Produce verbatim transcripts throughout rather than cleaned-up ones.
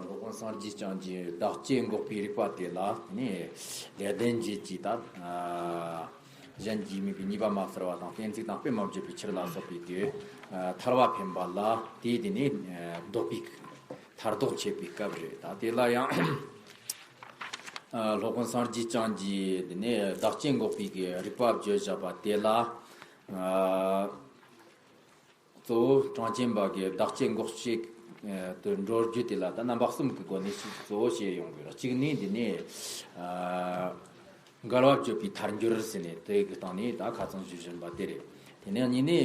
སློབ་དཔོན་སངས་རྒྱས་བསྐྱངས་ཀྱིས་བདག་བསྐྱེད་འགོག་པའི་རིགས་པ་དེ་ལ་ནི་ལེགས་ལྡན་འབྱེད་ཀྱིས་ད་གཞན་གྱིས་མེད་པའི་ཉེས་པ་མ་བསལ་བ་དང་གཏན་ཚིགས་དང་དཔེ་མ་བརྗོད་པའི་ཕྱིར་ལ་སོགས་པའི་དེ་ཐར་བ་འཕེན་པ་ལ་དེ་དེ་ནི་ལྡོག་པའི་ཐར་ལྡོག་འཆད་པའི་སྐབས་རེད། ད་དེ་ལ་ཡང་སློབ་དཔོན་སངས་རྒྱས་བསྐྱངས་ཀྱིས་དེ་ནི་བདག་བསྐྱེད་འགོག་པའི་གི་རིགས་པ་བརྗོད་བཞག་པ་དེ་ལ། གཙོ་བོ་གྲངས་ཅན་པ་གི་བདག་བསྐྱེད་འགོག་བྱེད་དུ་འགྲོ་རྒྱུ་དེ་ལ་ད་རྣམ་པ་གསུམ་གྱི་སྒོ་ནས་ཞིག་གཙོ་བོ་བཤད་ཡོང་གི་རེད། གཅིག་ནི་འདི་ནས་འགལ་བ་བརྗོད་པའི་ཐལ་འགྱུར་ཟེར་ནས་དེ་གི་སྟེང་ནས་ད་ཁ་ཚང་ཞུ་བཞིན་པ་དེ་རེད། དེ་ནས་གཉིས་ནས་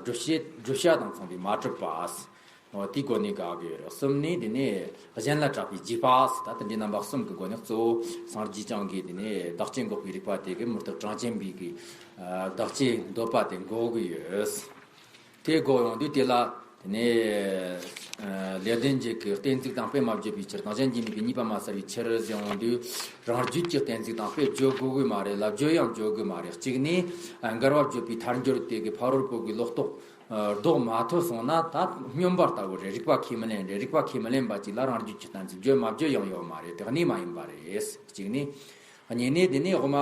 སྒྲུབ་བྱེད་བསྒྲུབ་བྱ་དང་མཚུངས་པའི་མ་གྲུབ་པ། དེའི་སྒོ་ནས་དགག་གི་ཡོད་རེད། གསུམ་ནི་འདི་ནས་གཞན་ལ་གྲགས་པའི་རྗེས་དཔག་ཟེར། ད་དེ་འདྲའི་རྣམ་པ་གསུམ་གྱི་སྒོ་ནས་གཙོ་བོ་སངས་རྒྱས་བསྐྱངས་ཀྱིས་འདི་ནས་བདག་བསྐྱེད་འགོག་པའི་རིགས་པ་དེ་གི་མུ་སྟེགས་གྲངས་ཅན་པའི་གི་བདག་བསྐྱེད་འདོད་པ་དེ་འགོག་གི་ཡོད། དེ་འགོག་ཡོང་དུས་དེ་ལ་དེ་ནས་ལེགས་ལྡན་འབྱེད་ཀྱི་གཏན་ཚིགས་དང་དཔེ་མ་བརྗོད་པའི་ཕྱིར་དང་གཞན་གྱིས་མེད་པའི་ཉེས་པ་མ་བསལ་བའི་ཕྱིར་ཟེར་ཡོང་དུས་རང་རྒྱུད་ཀྱི་གཏན་ཚིགས་དང་དཔེ་བརྗོད་དགོས་གི་མ་རེད་ལ་བརྗོད་ཡང་བརྗོད་གི་མ་རེད། གཅིག་ནི་འགལ་བ་བརྗོད་པའི་ཐལ་འགྱུར་དེ་གི་ཕ་རོལ་པོ་གི་ལོག་རྟོག་ལྡོག་མ་ཐུབ་སོང་ན་ད་སྨྱོན་པ་ལྟ་བུ་རེད། རིགས་པ་ཁས་མི་ལེན་རེད། རིགས་པ་ཁས་མི་ལེན་པ་ཅིག་ལ་རང་རྒྱུད་ཀྱི་གཏན་ཚིགས་བརྗོད་མ་བརྗོད་ཡང་ཡོད་མ་རེད། དེ་གནས་མ་ཡིན་པ་རེད། གཅིག་ནི། གཉིས་ནི་དེ་ནི་དབུ་མ་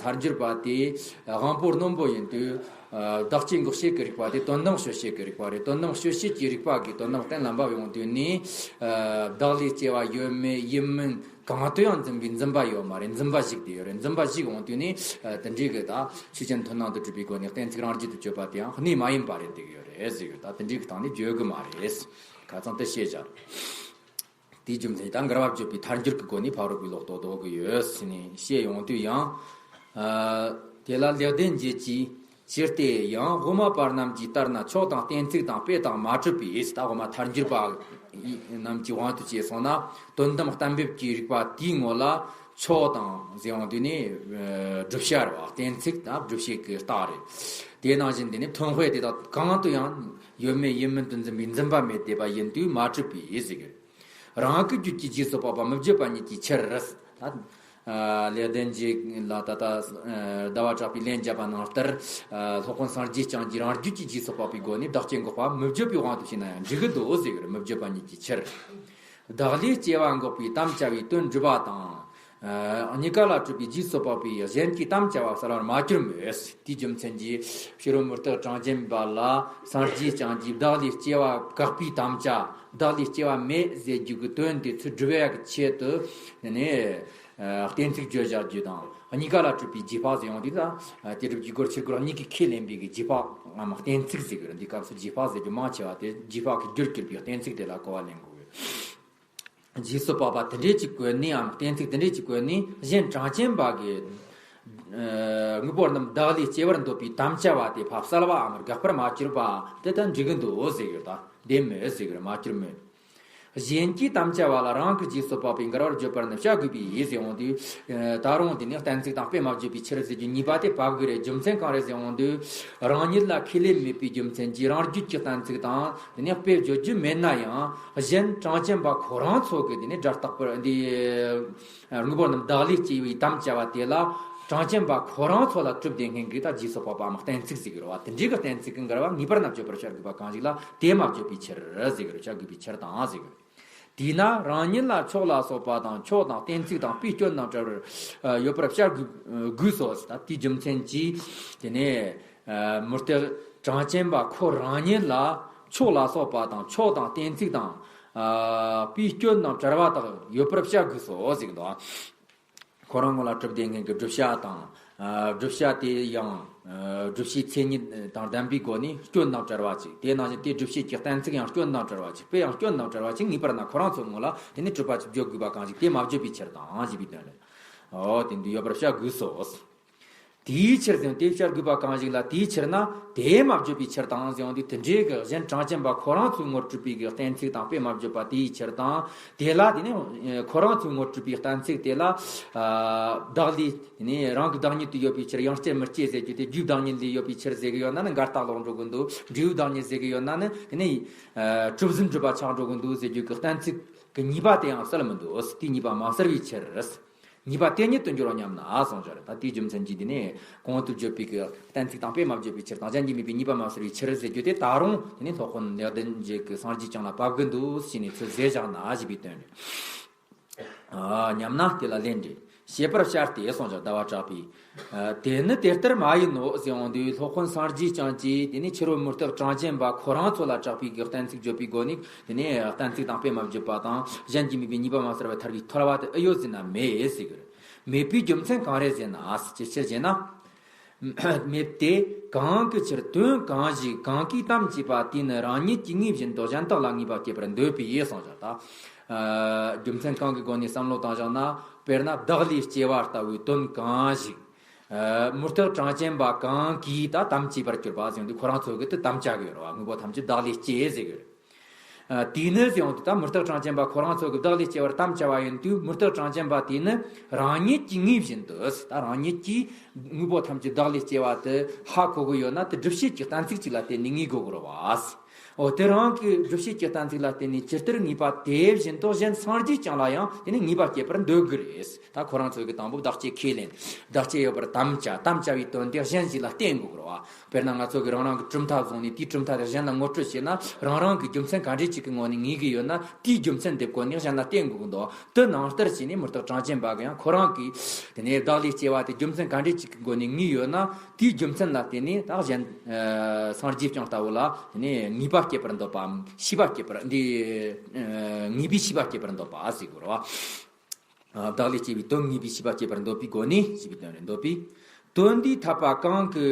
ཐལ་འགྱུར་པ་དེ་དབང་པོ་རྣོན་པོ་ཡིན་དུས་བདག་བསྐྱེད་འགོག་བྱེད་ཀྱི་རིགས་པ་དེ་དོན་དམ་དཔྱོད་བྱེད་ཀྱི་རིགས་པ་རེད། དོན་དམ་དཔྱོད་བྱེད་ཀྱི་རིགས་པ་གི་དོན་དམ་གཏན་ལ་འབེབས་ཡོང་དུས་ནི་བདག་ལས་སྐྱེ་བ་ཡོད་མེད་ཡིན་མིན་གང་དུ་ཡང་འཛིན་པའི་འཛིན་པ་ཡོད་མ་རེད། འཛིན་པ་ཞིག་དེ་ཡོད་རེད། འཛིན་པ་ཞིག་འོང་དུས་ནི་དེ་འདྲའི་གི་ད་ཆོས་ཅན་མཐུན་སྣང་དུ་གྲུབ་པའི་སྒོ་ནས་གཏན་ཚིགས་རང་རྒྱུད་དུ་བརྗོད་པ་དེའང་གནས་མ་ཡིན་པ་རེད་འདུག་ཡོད་རེད་ཟེར་གི། ད་དེ་འདྲའི་གི་སྟེང་ནས་བརྗོད་གི་མ་རེད། ཁ་ཚང་དེ་ཤེས་བྱ། དེའི་རྒྱུ་མཚན་ད་འགལ་བ་བརྗོད་པའི་ཐལ་འགྱུར་གྱི་སྒོ་ནས་ཕ་རོལ་པོའི་ལོག་རྟོག་ལྡོག་གི་ཡོད་ཟེར་ནས་བཤད་ཡོང་དུས་ཡང་། ཨ། དེ་ལ་ལེགས་ལྡན་འབྱེད་ཀྱིས་ཇི་སྟེ་ཡང་དབུ་མ་པ་རྣམས་ཀྱིས་ལྟར་ན་ཕྱོགས་དང་གཏན་ཚིགས་དང་དཔེ་དང་མ་གྲུབ་པས། ད་དབུ་མ་ཐལ་འགྱུར་པ་རྣམས་ཀྱི་དབང་དུ་བྱས་སོང་ན་དོན་དམ་གཏན་འབེབས་ཀྱི་རིགས་པ་དེའི་ངོ་ལ་ཕྱོགས་དང་ཟེར་ཡོང་དུས་ནི་བསྒྲུབ་བྱ་རེད་བ། གཏན་ཚིགས་དང་བསྒྲུབ་བྱེད་ཀྱི་རྟགས་རེད། དེ་ནང་བཞིན་དེ་ནི་མཐུན་དཔེ་དེ་དག་གང་དུ་ཡང་ཡོད་མེད་ཡིན་མིན་དུ་འཛིན་པའི་འཛིན་པ་མེད་དེ་པ་ཡིན་དུས་མ་གྲུབ་པས་ཟེར་གི། རང་གི་རྒྱུད་ཀྱི་རྗེས་སུ་དཔག་པ་མི་བརྗོད་པ་ཉིད་ཀྱི་ཕྱིར། ད་ལེགས་ལྡན་འབྱེད་ལ་ད་ལྟ་ཟླ་བ་གྲགས་པས་ལན་བརྒྱབ་པ་ནང་ལྟར། སློབ་དཔོན་སངས་རྒྱས་བསྐྱངས་ཀྱིས་རང་རྒྱུད་ཀྱི་རྗེས་སུ་དཔག་པའི་སྒོ་ནས་བདག་བསྐྱེད་འགོག་པ་མི་བརྗོད་པའི་དབང་དུ་བྱས་ན་ཡང་འགྲིག་གི་འདུག་ཟེར་གི་རེད། མི་བརྗོད་པ་ཉིད་ཀྱི་ཕྱིར། བདག་ལས་སྐྱེ་བ་འགོག་པའི་དམ་བཅའ་བའི་དོན་སྒྲུབ་པ་དང་། གཉིས་ཀ་ལ་གྲུབ་པའི་རྗེས་སུ་དཔག་པའི་གཞན་གྱི་དམ་བཅའ་བ་བསལ་བར་མ་གྱུར་མོད། དེའི་རྒྱུ་མཚན་གྱིས་ཕྱི་རོལ་མུ་སྟེགས་གྲངས་ཅན་པ་ལ་སངས་རྒྱས་བསྐྱངས་ཀྱིས་བདག་ལས་སྐྱེ་བ་བཀག་པའི་དམ་བཅའ། བདག་ལས་སྐྱེ་བ་མེད་ཟེར་རྒྱུ་གི་དོན་དེ་ཚུར་སྒྲུབ་ཡག་གི་ཆེད་དུ་ནི་གཏན་ཚིགས་བརྗོད་བཞག་རྒྱུ་དང་། གཉིས་ཀ་ལ་གྲུབ་པའི་རྗེས་དཔག་ཟེར་ཡོང་དུས་ད་དེ་སྒྲུབ་ཀྱི་སྒོར་ཕྱིར་སྒོར་གཉིས་ཀྱིས་ཁས་ལེན་པའི་གི་རྗེས་དཔག་ངམ་གཏན་ཚིགས་ཟེར་གི་རེད། འདི་སྐབས་སུ་རྗེས་དཔག་ཟེར་རྒྱུ་མང་ཆེ་བ་དེ་རྗེས་དཔག་གི་རྒྱུར་གྱུར་པའི་གཏན་ཚིགས་དེ་ལ་གོ་བ་ལེན་དགོས་ཀྱི། རྗེས་སུ་དཔག་པ་དེ་འདྲས་ཀྱི་སྒོ་ནས་འམ་གཏན་ཚིགས་དེ་འདྲས་ཀྱི་སྒོ་ནས་གཞན་གྲངས་ཅན་པ་གི་དངོས་པོ་རྣམས་བདག་ལས་སྐྱེ་བར་འདོད་པའི་དམ་བཅའ་བ་དེ་ཕ་བསལ་བའམ་དགག་པར་མ་གྱུར་པ་དེ་ལྟར་འགྲིག་གི་འདུག་ཟེར་གི་རེད། ད་བདེན་མོད་ཟེར་གི་རེད། མ་གྱུར་མོད། གཞན་གྱི་དམ་བཅའ་བ་ལ་རང་གི་རྗེས་སུ་དཔག་པའི་འགལ་བར་བརྗོད་པར་ནི་བྱ་དགོས་པས་ཟེར་ཡོང་དུས། ད་རུང་དེ་ནི་གཏན་ཚིགས་དང་དཔེ་མ་བརྗོད་པའི་ཕྱིར་ཟེར་རྒྱུ་གཉིས་པ་དེ་བབ་དགོས་རེད། རྒྱུ་མཚན་གང་རེད་ཟེར་ཡོང་དུས། རང་ཉིད་ལ་ཁས་ལེན་མེད་པའི་རྒྱུ་མཚན་གྱིས་རང་རྒྱུད་ཀྱི་གཏན་ཚིགས་དང་དེ་ནི་དཔེ་བརྗོད་རྒྱུ་མེད་ན་ཡང་གཞན་གྲངས་ཅན་པ་ཁོ་རང་ཚོ་གི་དེ་ནི་སྒྲ་རྟག་པར་འདི་དངོས་པོ་རྣམས་བདག་ལས་སྐྱེ་བའི་དམ་བཅའ་བ་དེ་ལ་གྲངས་ཅན་པ་ཁོ་རང་ཚོ་ལ་གྲུབ་བདེ་སྔོན་གྱི་ད་རྗེས་སུ་དཔག་པའམ་གཏན་ཚིགས་ཟེར་གི་རེད་བ། དེ་འདྲའི་གི་གཏན་ཚིགས་ཀྱི་འགལ་བ་ངེས་པར་ན་བརྗོད་པར་བྱ་དགོས་པ་གང་ཞིག་ལ་དེ་མ་བརྗོད་པའི་ཕྱིར་ཟེར་གི་རེད། བྱ་དགོས་པའི་ཕྱིར་དང་ཟེར་གི་རེད། དེས་ན་རང་ཉིད་ལ་ཕྱོགས་ལ་སོགས་པ་དང་ཕྱོགས་དང་གཏན་ཚིགས་དང་དཔེའི་སྐྱོན་རྣམས་བྲལ་བར་ཡོད་པར་བྱ་དགོས་དགོས་སོ། ད་དེའི་རྒྱུ་མཚན་གྱིས་དེ་ནས་མུ་སྟེགས་གྲངས་ཅན་པ་ཁོ་རང་ཉིད་ལ་ཕྱོགས་ལ་སོགས་པ་དང་ཕྱོགས་དང་གཏན་ཚིགས་དང་དཔེའི་སྐྱོན་རྣམས་བྲལ་བ་དག་ཡོད་པར་བྱ་དགོས་སོ་ཟེར་གི་འདུག་ཁོ་རང་ངོ་ལ་གྲུབ་བདེ་སྔོན་གྱི་བསྒྲུབ་བྱ་དང་། བསྒྲུབ་བྱ་དེ་ཡང་བསྒྲུབ་བྱའི་མཚན་ཉིད་དང་ལྡན་པའི་སྒོ་ནས་སྐྱོན་དང་བྲལ་བ་ཅིག་དེ་ནང་བཞིན་དེ་བསྒྲུབ་བྱེད་ཀྱི་གཏན་ཚིགས་ཡང་སྐྱོན་དང་བྲལ་བ་ཅིག་དཔེ་ཡང་སྐྱོན་དང་བྲལ་བ་ཅིག་ངེས་པར་ན་ཁོ་རང་ཚོའི་ངོ་ལ་དེ་ནི་གྲུབ་པ་ཅིག་བརྗོད་དགོས་པ་གང་ཞིག་དེ་མ་བརྗོད་པའི་ཕྱིར་དང་ཞེས་པའི་དོན་རེད། འོ་དེ་འདི་ཡོད་པར་བྱ་དགོས་སོ། དེའི་ཕྱིར་ཟེར་དེ་བྱ་དགོས་པ་གང་ཞིག་ལ་དེའི་ཕྱིར་ན་དེ་མ་བརྗོད་པའི་ཕྱིར་དང་ཟེར་ཡོང་དུས་དེ་འདྲའི་གི་གཞན་གྲངས་ཅན་པ་ཁོ་རང་ཚོའི་ངོར་གྲུབ་པའི་གི་གཏན་ཚིགས་དང་དཔེ་མ་བརྗོད་པ་དེའི་ཕྱིར་དང་དེ་ལ་དེ་ནི་ཁོ་རང་ཚོའི་ངོར་གྲུབ་པའི་གཏན་ཚིགས་དེ་ལ་བདག་ལས་ནི་རང་གི་བདག་ཉིད་དུ་ཡོད་པའི་ཕྱིར་ཡང་སྐྱེ་མི་སྐྱེ་ཟེར་རྒྱུ་དེ་རྒྱུའི་བདག་ཉིད་ལས་ཡོད་པའི་ཕྱིར་ཟེར་གི་ཡོད་ན་ནི་འགལ་རྟགས་ལོག་འགྲོ་གི་འདུག་འབྲས་བུའི་བདག་ཉིད་ཟེར་གི་ཡོད་ན་ནི་དེ་ནི་གྲུབ་ཟིན་གྲུབ་པ་ཆགས་འགྲོ་གི་འདུག་ཟེར་རྒྱུ་གི་གཏན་ཚིགས་གི་གཉིས་པ་དེ་ཡང་བསལ་མི་འདུག་དེ་གཉིས་པ་མ་བསལ་བའི་ཕྱིར། ངེས་པ་དེ་ཉིད་དུ་འགྱུར་བ་སྙམ་ན་གསུངས་བཞག་རེད། ད་དེའི་རྒྱུ་མཚན་གྱིས་དེ་ནས་གོང་དུ་བརྗོད་པའི་གི་གཏན་ཚིགས་དང་དཔེ་མ་བརྗོད་པའི་ཕྱིར་དང་གཞན་གྱིས་དམིགས་པའི་ཉེས་པ་མ་བསལ་བའི་ཕྱིར་ཟེར་རྒྱུ་དེ་ད་རུང་དེ་ནས་སློབ་དཔོན་ལེགས་ལྡན་འབྱེད་ཀྱི་སངས་རྒྱས་བསྐྱངས་ལ་བབ་དགོས་འདུག་ཟེར་ནས་ཚུལ་ཟེར་བཞག་ན་ཞེས་པའི་དོན་རེད། ཨ། སྙམ་ན་དེ་ལ་ལན་འདྲི། ཞེས་པར་བྱ་སྟེ་གསུངས་བཞག་ཟླ་བ་གྲགས་པས། ཨ། དེ་ནི་དེ་ལྟར་མ་ཡིན་ནོ་ཟེར་འོང་དུས་སློབ་དཔོན་སངས་རྒྱས་བསྐྱངས་ཀྱིས་དེ་ནས་ཕྱི་རོལ་མུ་སྟེགས་གྲངས་ཅན་པ་ཁོ་རང་ཚོ་ལ་གྲགས་པའི་གི་གཏན་ཚིགས་བརྗོད་པའི་སྒོ་ནས་དེ་ནས་གཏན་ཚིགས་དང་དཔེ་མ་བརྗོད་པ་དང་གཞན་གྱིས་དམིགས་པའི་ཉེས་པ་མ་བསལ་བར་ཐལ་བའི་ཐལ་བ་དེ་ཨེ་ཡོད་ཟེར་ན་མེད་ཟེར་གི་རེད། མེད་པའི་རྒྱུ་མཚན་གང་རེད་ཟེར་ན། ཅི་ཕྱིར་ཞེ་ན། མེད་དེ། གང་གི་ཕྱིར་དོན་གང་ཞིག་གང་གིས་དམ་བཅས་པ་དེས་ནི་རང་ཉིད་ཀྱི་ངོས་བཞིན་དུ་གཞན་དག་ལ་ངེས་པ་སྐྱེད་པར་འདོད་པའི་ཡིད་གསུངས་བཞག་ད། ཨ། རྒྱུ་མཚན་གང་གི་སྒོ་ནས་བསམ་བློ་བཏང་བཞག་ན། དཔེར་ན་བདག་ལས་སྐྱེ་བ་ལྟ་བུའི་དོན་གང་ཞིག་ཨ། མུ་སྟེགས་གྲངས་ཅན་པ་གང་གིས་ད་དམ་བཅས་པར་གྱུར་པ་ཟེར་དུས་ཁོ་རང་ཚོ་གིས་དེ་དམ་བཅའ་གི་ཡོད་རེད་བ། དངོས་པོ་ཐམས་ཅད་བདག་ལས་སྐྱེ་ཟེར་གི་ཡོད་རེད། ཨ། དེས་ནི་ཟེར་ཡོང་དུས་ད་མུ་སྟེགས་གྲངས་ཅན་པ་ཁོ་རང་ཚོ་གིས་བདག་ལས་སྐྱེ་བར་དམ་བཅའ་བ་ཡིན་དུས་མུ་སྟེགས་གྲངས་ཅན་པ་དེས་ནི་རང་ཉིད་ཀྱི་ངོས་བཞིན་དུ། ད་རང་ཉིད་ཀྱིས་དངོས་པོ་ཐམས་ཅད་བདག་ལས་སྐྱེ་བ་དེ་ཧ་གོ་གི་ཡོད་ན་དེ་སྒྲུབ་བྱེད་ཀྱི་གཏན་ཚིགས་གཅིག་ལ་བརྟེན་ནས་ངེས་དགོས་ཀྱི་རེད་བ། འོ། དེ་རང་གི་སྒྲུབ་བྱེད་ཀྱི་གཏན་ཚིགས་ལ་བརྟེན་ནས་ཇི་ལྟར་ངེས་པ་དེ་བཞིན་དུ་གཞན་སངས་རྒྱས་བསྐྱངས་ལ་ཡང་དེ་ནི་ངེས་པ་སྐྱེད་པར་འདོད་གི་རེད། ད་ཁོ་རང་ཚོ་གི་དང་པོ་བདག་གཅེས་ཁས་ལེན། བདག་གཅེས་ཡོད་པར་དམ་བཅའ། དམ་བཅའ་བའི་དོན་དེ་གཞན་ཞིག་ལ་བརྟེན་དགོས་རེད་བ། དཔེར་ན་ང་ཚོ་གིས་རང་རང་གི་གྲུབ་མཐའ་བཟུང་ནས་དེའི་གྲུབ་མཐའ་དེ་གཞན་ལ་ངོ་སྤྲོད་བྱས་ན་རང་རང་གི་རྒྱུ་མཚན་ག་འདྲས་ཅིག་གི་ངོས་ནས་ངེས་ཀྱི་ཡོད་ན་དེའི་རྒྱུ་མཚན་དེ་བཀོད་ནས་གཞན་ལ་བརྟེན་དགོས་ཀྱི་འདུག་དེ་ནང་ལྟར་བྱས་ནས་མུ་སྟེགས་གྲངས་ཅན་པ་གིས་ཡང་ཁོ་རང་གིས་དེ་ནས་བདག་ལས་སྐྱེ་བ་དེ་རྒྱུ་མཚན་ག་འདྲས་ཅིག་གི་སྒོ་ནས་ངེས་ཡོད་ན་དེའི་རྒྱུ་མཚན་ལ་བརྟེན་ནས་ད་གཞན། ཨ། སངས་རྒྱས་བསྐྱངས་ལྟ་བུ་ལ་དེ་ནས་ངེས་པ་སྐྱེད་པར་འདོད་པའམ་ཤེས་པ་སྐྱེད་པར་འདི། ཨ། ངེས་པའི་ཤེས་པ་སྐྱེད་པར་འདོད་པ་ཟེར་དགོས་རེད་བ། ཨ། བདག་ལས་སྐྱེ་བའི་དོན་ངེས་པའི་ཤེས་པ་སྐྱེད་པར་འདོད་པའི་སྒོ་ནས་ཞེས་པའི་དོན་རེད། འདོད་པས། དོན་འདིའི་འཐད་པ་གང་གི་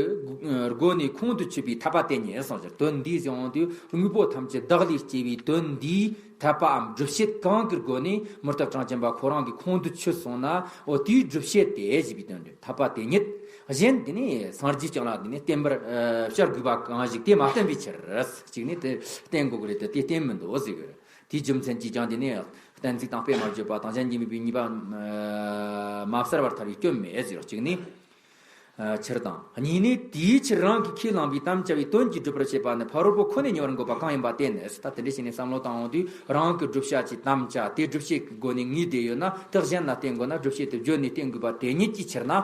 སྒོ་ནས་ཁོང་དུ་ཆུད་པའི་འཐད་པ་དེ་ཉིད་གསུངས་ཀྱི། དོན་འདི་ཟེར་ཡོང་དུས་དངོས་པོ་ཐམས་ཅད་བདག་ལས་སྐྱེ་བའི་དོན་འདིའི་འཐད་པའམ་སྒྲུབ་བྱེད་གང་གི་སྒོ་ནས་མུ་སྟེགས་གྲངས་ཅན་པ་ཁོ་རང་གིས་ཁོང་དུ་ཆུད་སོང་ན། འོ། དེའི་སྒྲུབ་བྱེད་དེ་ཞེས་པའི་དོན་རེད། འཐད་པ་དེ་ཉིད་གཞན་དེ་ནི་སངས་རྒྱས་བསྐྱངས་ལ་དེ་ནི་བསྟན་པར། ཨ། བྱ་དགོས་པ་གང་ཞིག་དེ་མ་བསྟན་པའི་ཕྱིར། གཅིག་ནི་དེ་བསྟན་དགོས་ཀྱི་རེད་དེ་དེ་བསྟན་མི་འདུག་ཟེར་གི་རེད། དེའི་རྒྱུ་མཚན་གྱིས་ཀྱང་དེ་ནི་གཏན་ཚིགས་དང་དཔེ་མ་བརྗོད་པ་དང་གཞན་གྱིས་དམིགས་པའི་ཉེས་པ་མ་བསལ་བར་ཐལ་བའི་སྐྱོན་མེད་ཟེར། གཅིག་ནི། ཨ། ཕྱིར་དང་། གཉིས་ནི་དེའི་ཕྱིར་རང་གིས་ཁས་བླངས་པའི་དམ་བཅའ་བའི་དོན་གྱིས་སྒྲུབ་པར་བྱེད་པ་ནི་ཕ་རོལ་པོ་ཁོ་ནས་ཉེ་བར་འགོད་པ་གང་ཡིན་པ་དེ་ནི། ད་དེ་འདྲ་བྱས་ནས་བསམ་བློ་བཏང་འོང་དུས་རང་གི་བསྒྲུབ་བྱ་གྱི་དམ་བཅའ་དེ་སྒྲུབ་བྱེད་ཀྱི་སྒོ་ནས་ངེས་བསྡད་ཡོད་ན་དེ་གཞན་ལ་བརྟེན་དགོས་ན་སྒྲུབ་བྱེད་དེ་བརྗོད་ནས་བསྟན་དགོས་པ་དེ་ཉིད་ཀྱི་ཕྱིར་ན།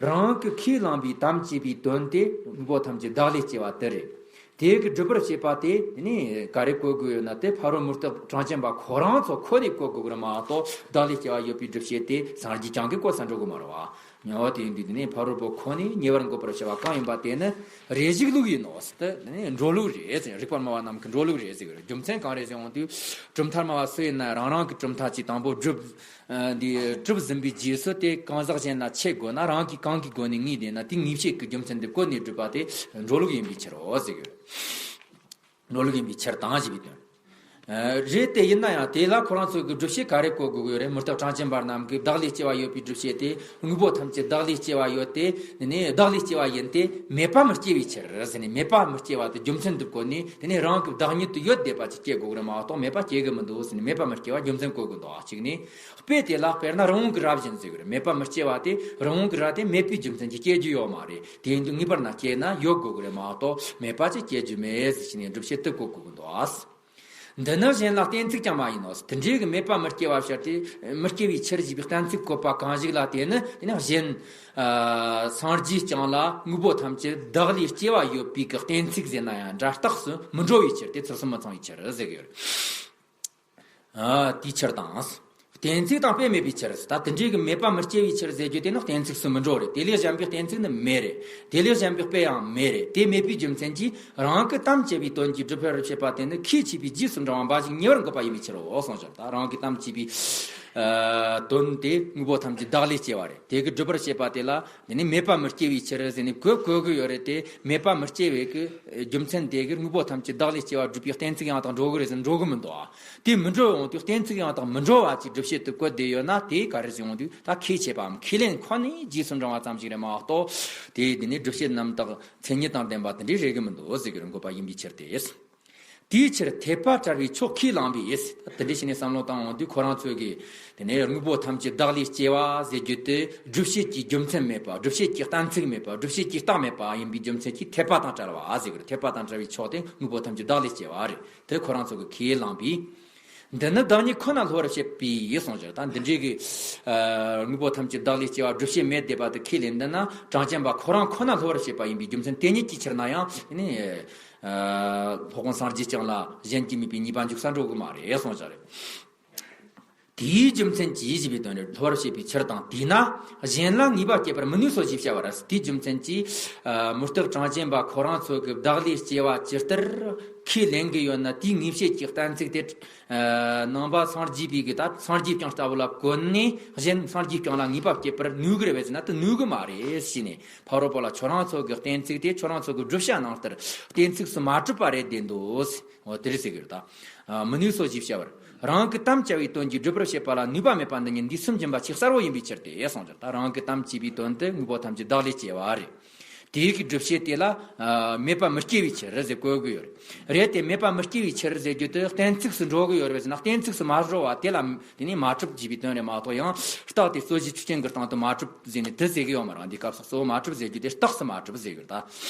རང་གིས་ཁས་བླངས་པའི་དམ་བཅས་པའི་དོན་དེ་དངོས་པོ་ཐམས་ཅད་བདག་ལས་སྐྱེ་བ་དེ་རེད། དེ་གི་སྒྲུབ་པར་བྱེད་པ་དེ་ནི་ག་རེ་བཀོད་དགོས་ཡོད་ན་དེ་ཕ་རོལ་མུ་སྟེགས་གྲངས་ཅན་པ་ཁོ་རང་ཚོ་ཁོ་ནས་བཀོད་དགོས་ཀྱི་རེད་མ་གཏོགས་བདག་ལས་སྐྱེ་བ་ཡོད་པའི་སྒྲུབ་བྱེད་དེ་སངས་རྒྱས་བསྐྱངས་ཀྱིས་བཀོད་ས་འགྲོ་གི་མ་རེད་བ། ཉོ་བ་དེ་ཡིན་དུས་དེ་ནི་ཕ་རོལ་པོ་ཁོ་ནས་ཉེ་བར་འགོད་པར་བྱ་བ་གང་ཡིན་པ་དེ་ནི་རེ་ཞིག་ལུགས་ཡིན་ནོ་ཟེར་ཏེ་དེ་ནི་འགྲོ་ལུགས་རེད་ཟེར། རིགས་པར་སྨྲ་བ་རྣམས་ཀྱི་འགྲོ་ལུགས་རེད་ཟེར་གི་རེད། རྒྱུ་མཚན་གང་རེད་ཟེར་ཡོང་དུས་གྲུབ་མཐར་སྨྲ་བ་སུ་ཡིན་ན་རང་རང་གི་གྲུབ་མཐའ་གྱི་དང་པོ་སྒྲུབ། ཨ། འདི་གྲུབ་ཟིན་པའི་རྗེས་སུ་དེ་གང་ཟག་གཞན་ལ་འཆད་དགོས་ན་རང་གིས་གང་གི་སྒོ་ནས་ངེས་བསྡད་ན་དེ་ངེས་བྱེད་ཀྱི་རྒྱུ་མཚན་དེ་བཀོད་ནས་སྒྲུབ་པ་དེ་འགྲོ་ལུགས་ཡིན་པའི་ཕྱིར་རོ་ཟེར་གི་རེད། འགྲོ་ལུགས་ཡིན་པའི་ཕྱིར་དང་ཞེས་པའི་དོན། ཨ། རེད་དེ་ཡིན་ན་ཡང་དེ་ལ་ཁོ་རང་ཚོ་གི་སྒྲུབ་བྱེད་ག་རེ་བཀོད་དགོས་ཀྱི་ཡོད་རེད། མུ་སྟེགས་གྲངས་ཅན་པ་རྣམས་ཀྱིས་བདག་ལས་སྐྱེ་བ་ཡོད་པའི་སྒྲུབ་བྱེད་དེ་དངོས་པོ་ཐམས་ཅད་བདག་ལས་སྐྱེ་བ་ཡོད་དེ་ནི་བདག་ལས་སྐྱེ་བ་ཡིན་ཏེ་མེད་པ་མི་སྐྱེ་བའི་ཕྱིར་ཟེར་ནས་མེད་པ་མི་སྐྱེ་བ་དེ་རྒྱུ་མཚན་དུ་བཀོད་ནས་དེ་ནས་རང་གི་བདག་ཉིད་དུ་ཡོད་བསྡད་པ་ཅིག་སྐྱེ་དགོས་ཀྱི་རེད་མ་གཏོགས་མེད་པ་སྐྱེ་གི་མི་འདུག་ཟེར་ནས་མེད་པ་མི་སྐྱེ་བ་རྒྱུ་མཚན་བཀོད་དགོས་འདུག་གཅིག་ནི། དཔེ་དེ་ལ་དཔེར་ན་རི་བོང་གི་རྭ་བཞིན་ཟེར་གི་རེད། མེད་པ་མི་སྐྱེ་བ་དེ་རི་བོང་གི་རྭ་དེ་མེད་པའི་རྒྱུ་མཚན་གྱིས་སྐྱེ་རྒྱུ་ཡོད་མ་རེད། དེ་ཡིན་དུས་ངེས་པར་ན་སྐྱེ་ན་ཡོད་དགོས་ཀྱི་རེད་མ་གཏོགས་མེད་པ་ཅིག་སྐྱེ་རྒྱུ་མེད་ཟེར་བྱས་ནས་སྒྲུབ་བྱེད་དེ་བཀོད་དགོས་ཀྱི་འདུག་ཨ། འདི་ནི་གཞན་ལ་གཏན་ཚིགས་ཀྱང་མ་ཡིན་ནོ། དེ་འདྲའི་གི་མེད་པ་མི་སྐྱེ་བ་ཕྱིར་དེ་མི་སྐྱེ་བའི་ཕྱིར་ཞེས་པའི་གཏན་ཚིགས་བཀོད་པ་གང་ཞིག་ལ་དེ་ནི་དེ་ནི་གཞན། ཨ། སངས་རྒྱས་བསྐྱངས་ལ་དངོས་པོ་ཐམས་ཅད་བདག་ལས་སྐྱེ་བ་ཡོད་པའི་གི་གཏན་ཚིགས་ཟེར་ན་ཡང་འདྲ་རྟགས་སུ་མི་འགྲོ་བའི་ཕྱིར་དེ་ཚུལ་གསུམ་མི་ཚང་བའི་ཕྱིར་ཟེར་གི་ཡོད། ཨ། དེའི་ཕྱིར་དང་། གཏན་ཚིགས་དང་དཔེ་མེད་པའི་ཕྱིར། ད་དེ་འདྲའི་གི་མེད་པ་མི་སྐྱེ་བའི་ཕྱིར་ཟེར་རྒྱུ་དེ་ནི་གཏན་ཚིགས་སུ་མི་འགྲོ་རེད། དེ་ལས་གཞན་པའི་གཏན་ཚིགས་ནི་མེད་རེད། དེ་ལས་གཞན་པའི་དཔེ་ཡང་མེད་རེད། དེ་མེད་པའི་རྒྱུ་མཚན་གྱིས་རང་གི་དམ་བཅས་པའི་དོན་གྱིས་སྒྲུབ་པར་བྱེད་པ་དེ་ནི་ཁས་འཆེས་པའི་རྗེས་སུ་འབྲང་བ་འབའ་ཞིག་ཉེ་བར་འགོད་པ་ཡིན་པའི་ཕྱིར་རོ་གསུངས་ཤིང་། ད་རང་གི་དམ་བཅས་པའི་ཨ་དོན་དེ་དངོས་པོ་ཐམས་ཅད་བདག་ལས་སྐྱེ་བ་རེད། དེ་གི་སྒྲུབ་པར་བྱེད་པ་དེ་ལ་དེ་ནི་མེད་པ་མི་སྐྱེ་བའི་ཕྱིར་ཟེར་ནས་བཀོད་བཀོད་གི་ཡོད་རེད་དེ། མེད་པ་མི་སྐྱེ་བའི་གི་རྒྱུ་མཚན་དེ་གིས་དངོས་པོ་ཐམས་ཅད་བདག་ལས་སྐྱེ་བ་སྒྲུབ་པའི་གཏན་ཚིགས་ཡང་དག་འགྲོ་གི་རེད་ཟེར་ན་འགྲོ་གི་མི་འདུག་ཨ། དེ་མི་འགྲོ་འོང་དུས་གཏན་ཚིགས་ཡང་དག་མི་འགྲོ་བ་ཅིག་སྒྲུབ་བྱེད་དུ་བཀོད་བསྡད་ཡོད་ན་དེ་ག་རེ་ཟེར་འོང་དུས་ད་ཁས་འཆེས་པའམ་ཁས་ལེན་ཁོ་ནའི་རྗེས་སུ་འབྲང་བ་ཙམ་ཞིག་རེད་མ་གཏོགས། དེ་དེ་ནི་སྒྲུབ་བྱེད་རྣམ་དག་མཚན་ཉིད་དང་ལྡན་པ་དེ་འདྲའི་རེད་གི་མི་འདུག་ཟེར་གི་རེད། འགོད་པ་ཡིན་པའི་ཕྱིར་ཏེ། དེའི་ཕྱིར་འཐད་པ་བྲལ་བའི་ཕྱོགས་ཁས་བླངས་པས། དེ་འདྲ་བྱས་ནས་བསམ་བློ་བཏང་འོང་དུས་ཁོ་རང་ཚོས་ཀྱིས་དེ་ནས་དངོས་པོ་ཐམས་ཅད་བདག་ལས་སྐྱེ་བ་ཟེར་རྒྱུ་དེ་སྒྲུབ་བྱེད་ཀྱི་རྒྱུ་མཚན་མེད་པ། སྒྲུབ་བྱེད་ཀྱི་གཏན་ཚིགས་མེད་པ། སྒྲུབ་བྱེད་ཀྱི་རྟགས་མེད་པ་ཡིན་པའི་རྒྱུ་མཚན་གྱིས་འཐད་པ་དང་བྲལ་བ་ཟེར་གི་རེད། འཐད་པ་དང་བྲལ་བའི་ཕྱོགས་དེ་དངོས་པོ་ཐམས་ཅད་བདག་ལས་སྐྱེ་བ་རེད། དེ་ཁོ་རང་ཚོ་གིས་ཁས་བླངས་པས། འདི་ནི་བདག་ཉིད་ཁོ་ན་སླུ་བར་བྱེད་པའི་གསུངས་ཀྱང་། ད་འདི་འདྲའི་གི་དངོས་པོ་ཐམས་ཅད་བདག་ལས་སྐྱེ་བ་བསྒྲུབ་བྱའི་མེ་དེ་པ་དེ་ཁས་ལེན་འདི་ན་གྲངས་ཅན་པ་ཁོ་རང་ཁོ་ན་སླུ་བར་བྱེད་པ་ཡིན་པའི་རྒྱུ་མཚན་དེ་ཉིད་ཀྱི་ཕྱིར་ན་ཡང་ནི་སློབ་དཔོན་སངས་རྒྱས་བསྐྱངས་ལ་གཞན་གྱིས་མེད་པའི་ཉེས་པ་འཇུག་ས་འགྲོ་གི་མ་རེད་གསུངས་ཀྱང་རེད། དེའི་རྒྱུ་མཚན་གྱིས་ཞེས་པའི་དོན་རེད། སླུ་བར་བྱེད་པའི་ཕྱིར་དང་། དེས་ན་གཞན་ལ་ངེས་པ་སྐྱེད་པར་མི་ནུས་སོ་ཞེས་བྱ་བར། དེའི་རྒྱུ་མཚན་གྱིས་མུ་སྟེགས་གྲངས་ཅན་པ་ཁོ་རང་ཚོ་གི་བདག་ལས་སྐྱེ་བ་ཇི་ལྟར་ཁས་ལེན་གྱི་ཡོད་ན། དེའི་ངེས་བྱེད་ཀྱི་གཏན་ཚིགས་དེ་ནང་པ་སངས་རྒྱས་པའི་གི་ད་སངས་རྒྱས་བསྐྱངས་ལྟ་བུ་ལ་བཀོད་ནས་གཞན་སངས་རྒྱས་བསྐྱངས་ལ་ངེས་པ་སྐྱེད་པར་ནུས་གི་རེད་པས་ཟེར་ན། དེ་ནུས་གི་མ་རེད་ཞེས་ནས། ཕ་རོལ་པོ་ལ་ཁྱོད་རང་ཚོ་གི་གཏན་ཚིགས་དེ་ཁྱོད་རང་ཚོ་གི་བསྒྲུབ་བྱ་ནང་ལྟར་གཏན་ཚིགས་སུ་མ་གྲུབ་པ་རེད་བདེན་འདུག་འོ་དེ་རེད་ཟེར་གི་རེད་ད། མི་ནུས་སོ་ཞེས་བྱ་བར། རང་གི་དམ་བཅའ་བའི་དོན་གྱིས་སྒྲུབ་པར་བྱེད་པ་ལ་ནུས་པ་མེད་པ་འདི་ཉིད་འདིས་སུན་འབྱིན་པ་ཆེས་གསལ་བོ་ཡིན་པའི་ཕྱིར་ཏེ་གསུངས་ཀྱང་། ད་རང་གི་དམ་བཅས་པའི་དོན་དེ་དངོས་པོ་ཐམས་ཅད་བདག་ལས་སྐྱེ་བ་རེད། དེའི་གི་སྒྲུབ་བྱེད་དེ་ལ་མེད་པ་མི་སྐྱེ་བའི་ཕྱིར་ཟེར་བཀོད་དགོས་ཡོད་རེད། རེད་དེ་མེད་པ་མི་སྐྱེ་བའི་ཕྱིར་ཟེར་རྒྱུ་དེ་གཏན་ཚིགས་སུ་འགྲོ་གི་ཡོད་རེད་ཟེར་ན། གཏན་ཚིགས་སུ་མ་འགྲོ་བ་དེ་ལ་དེ་ནས་མ་གྲུབ་ཅེས་པའི་དོན་རེད་མ་གཏོགས། ཡང་རྟགས་དེ་རྩོད་གཞི་ཆོས་ཅན་གྱི་སྟེང་དུ་མ་གྲུབ་ཟེར་ནས་དེ་ཟེར་གི་ཡོད་མ་རེད། འདི་སྐབས་སུ་གཙོ་བོ་མ་གྲུབ་ཟེར་རྒྱུ་དེ་རྟགས་སུ་མ་གྲུབ་ཟེར་གི་རེད་ད།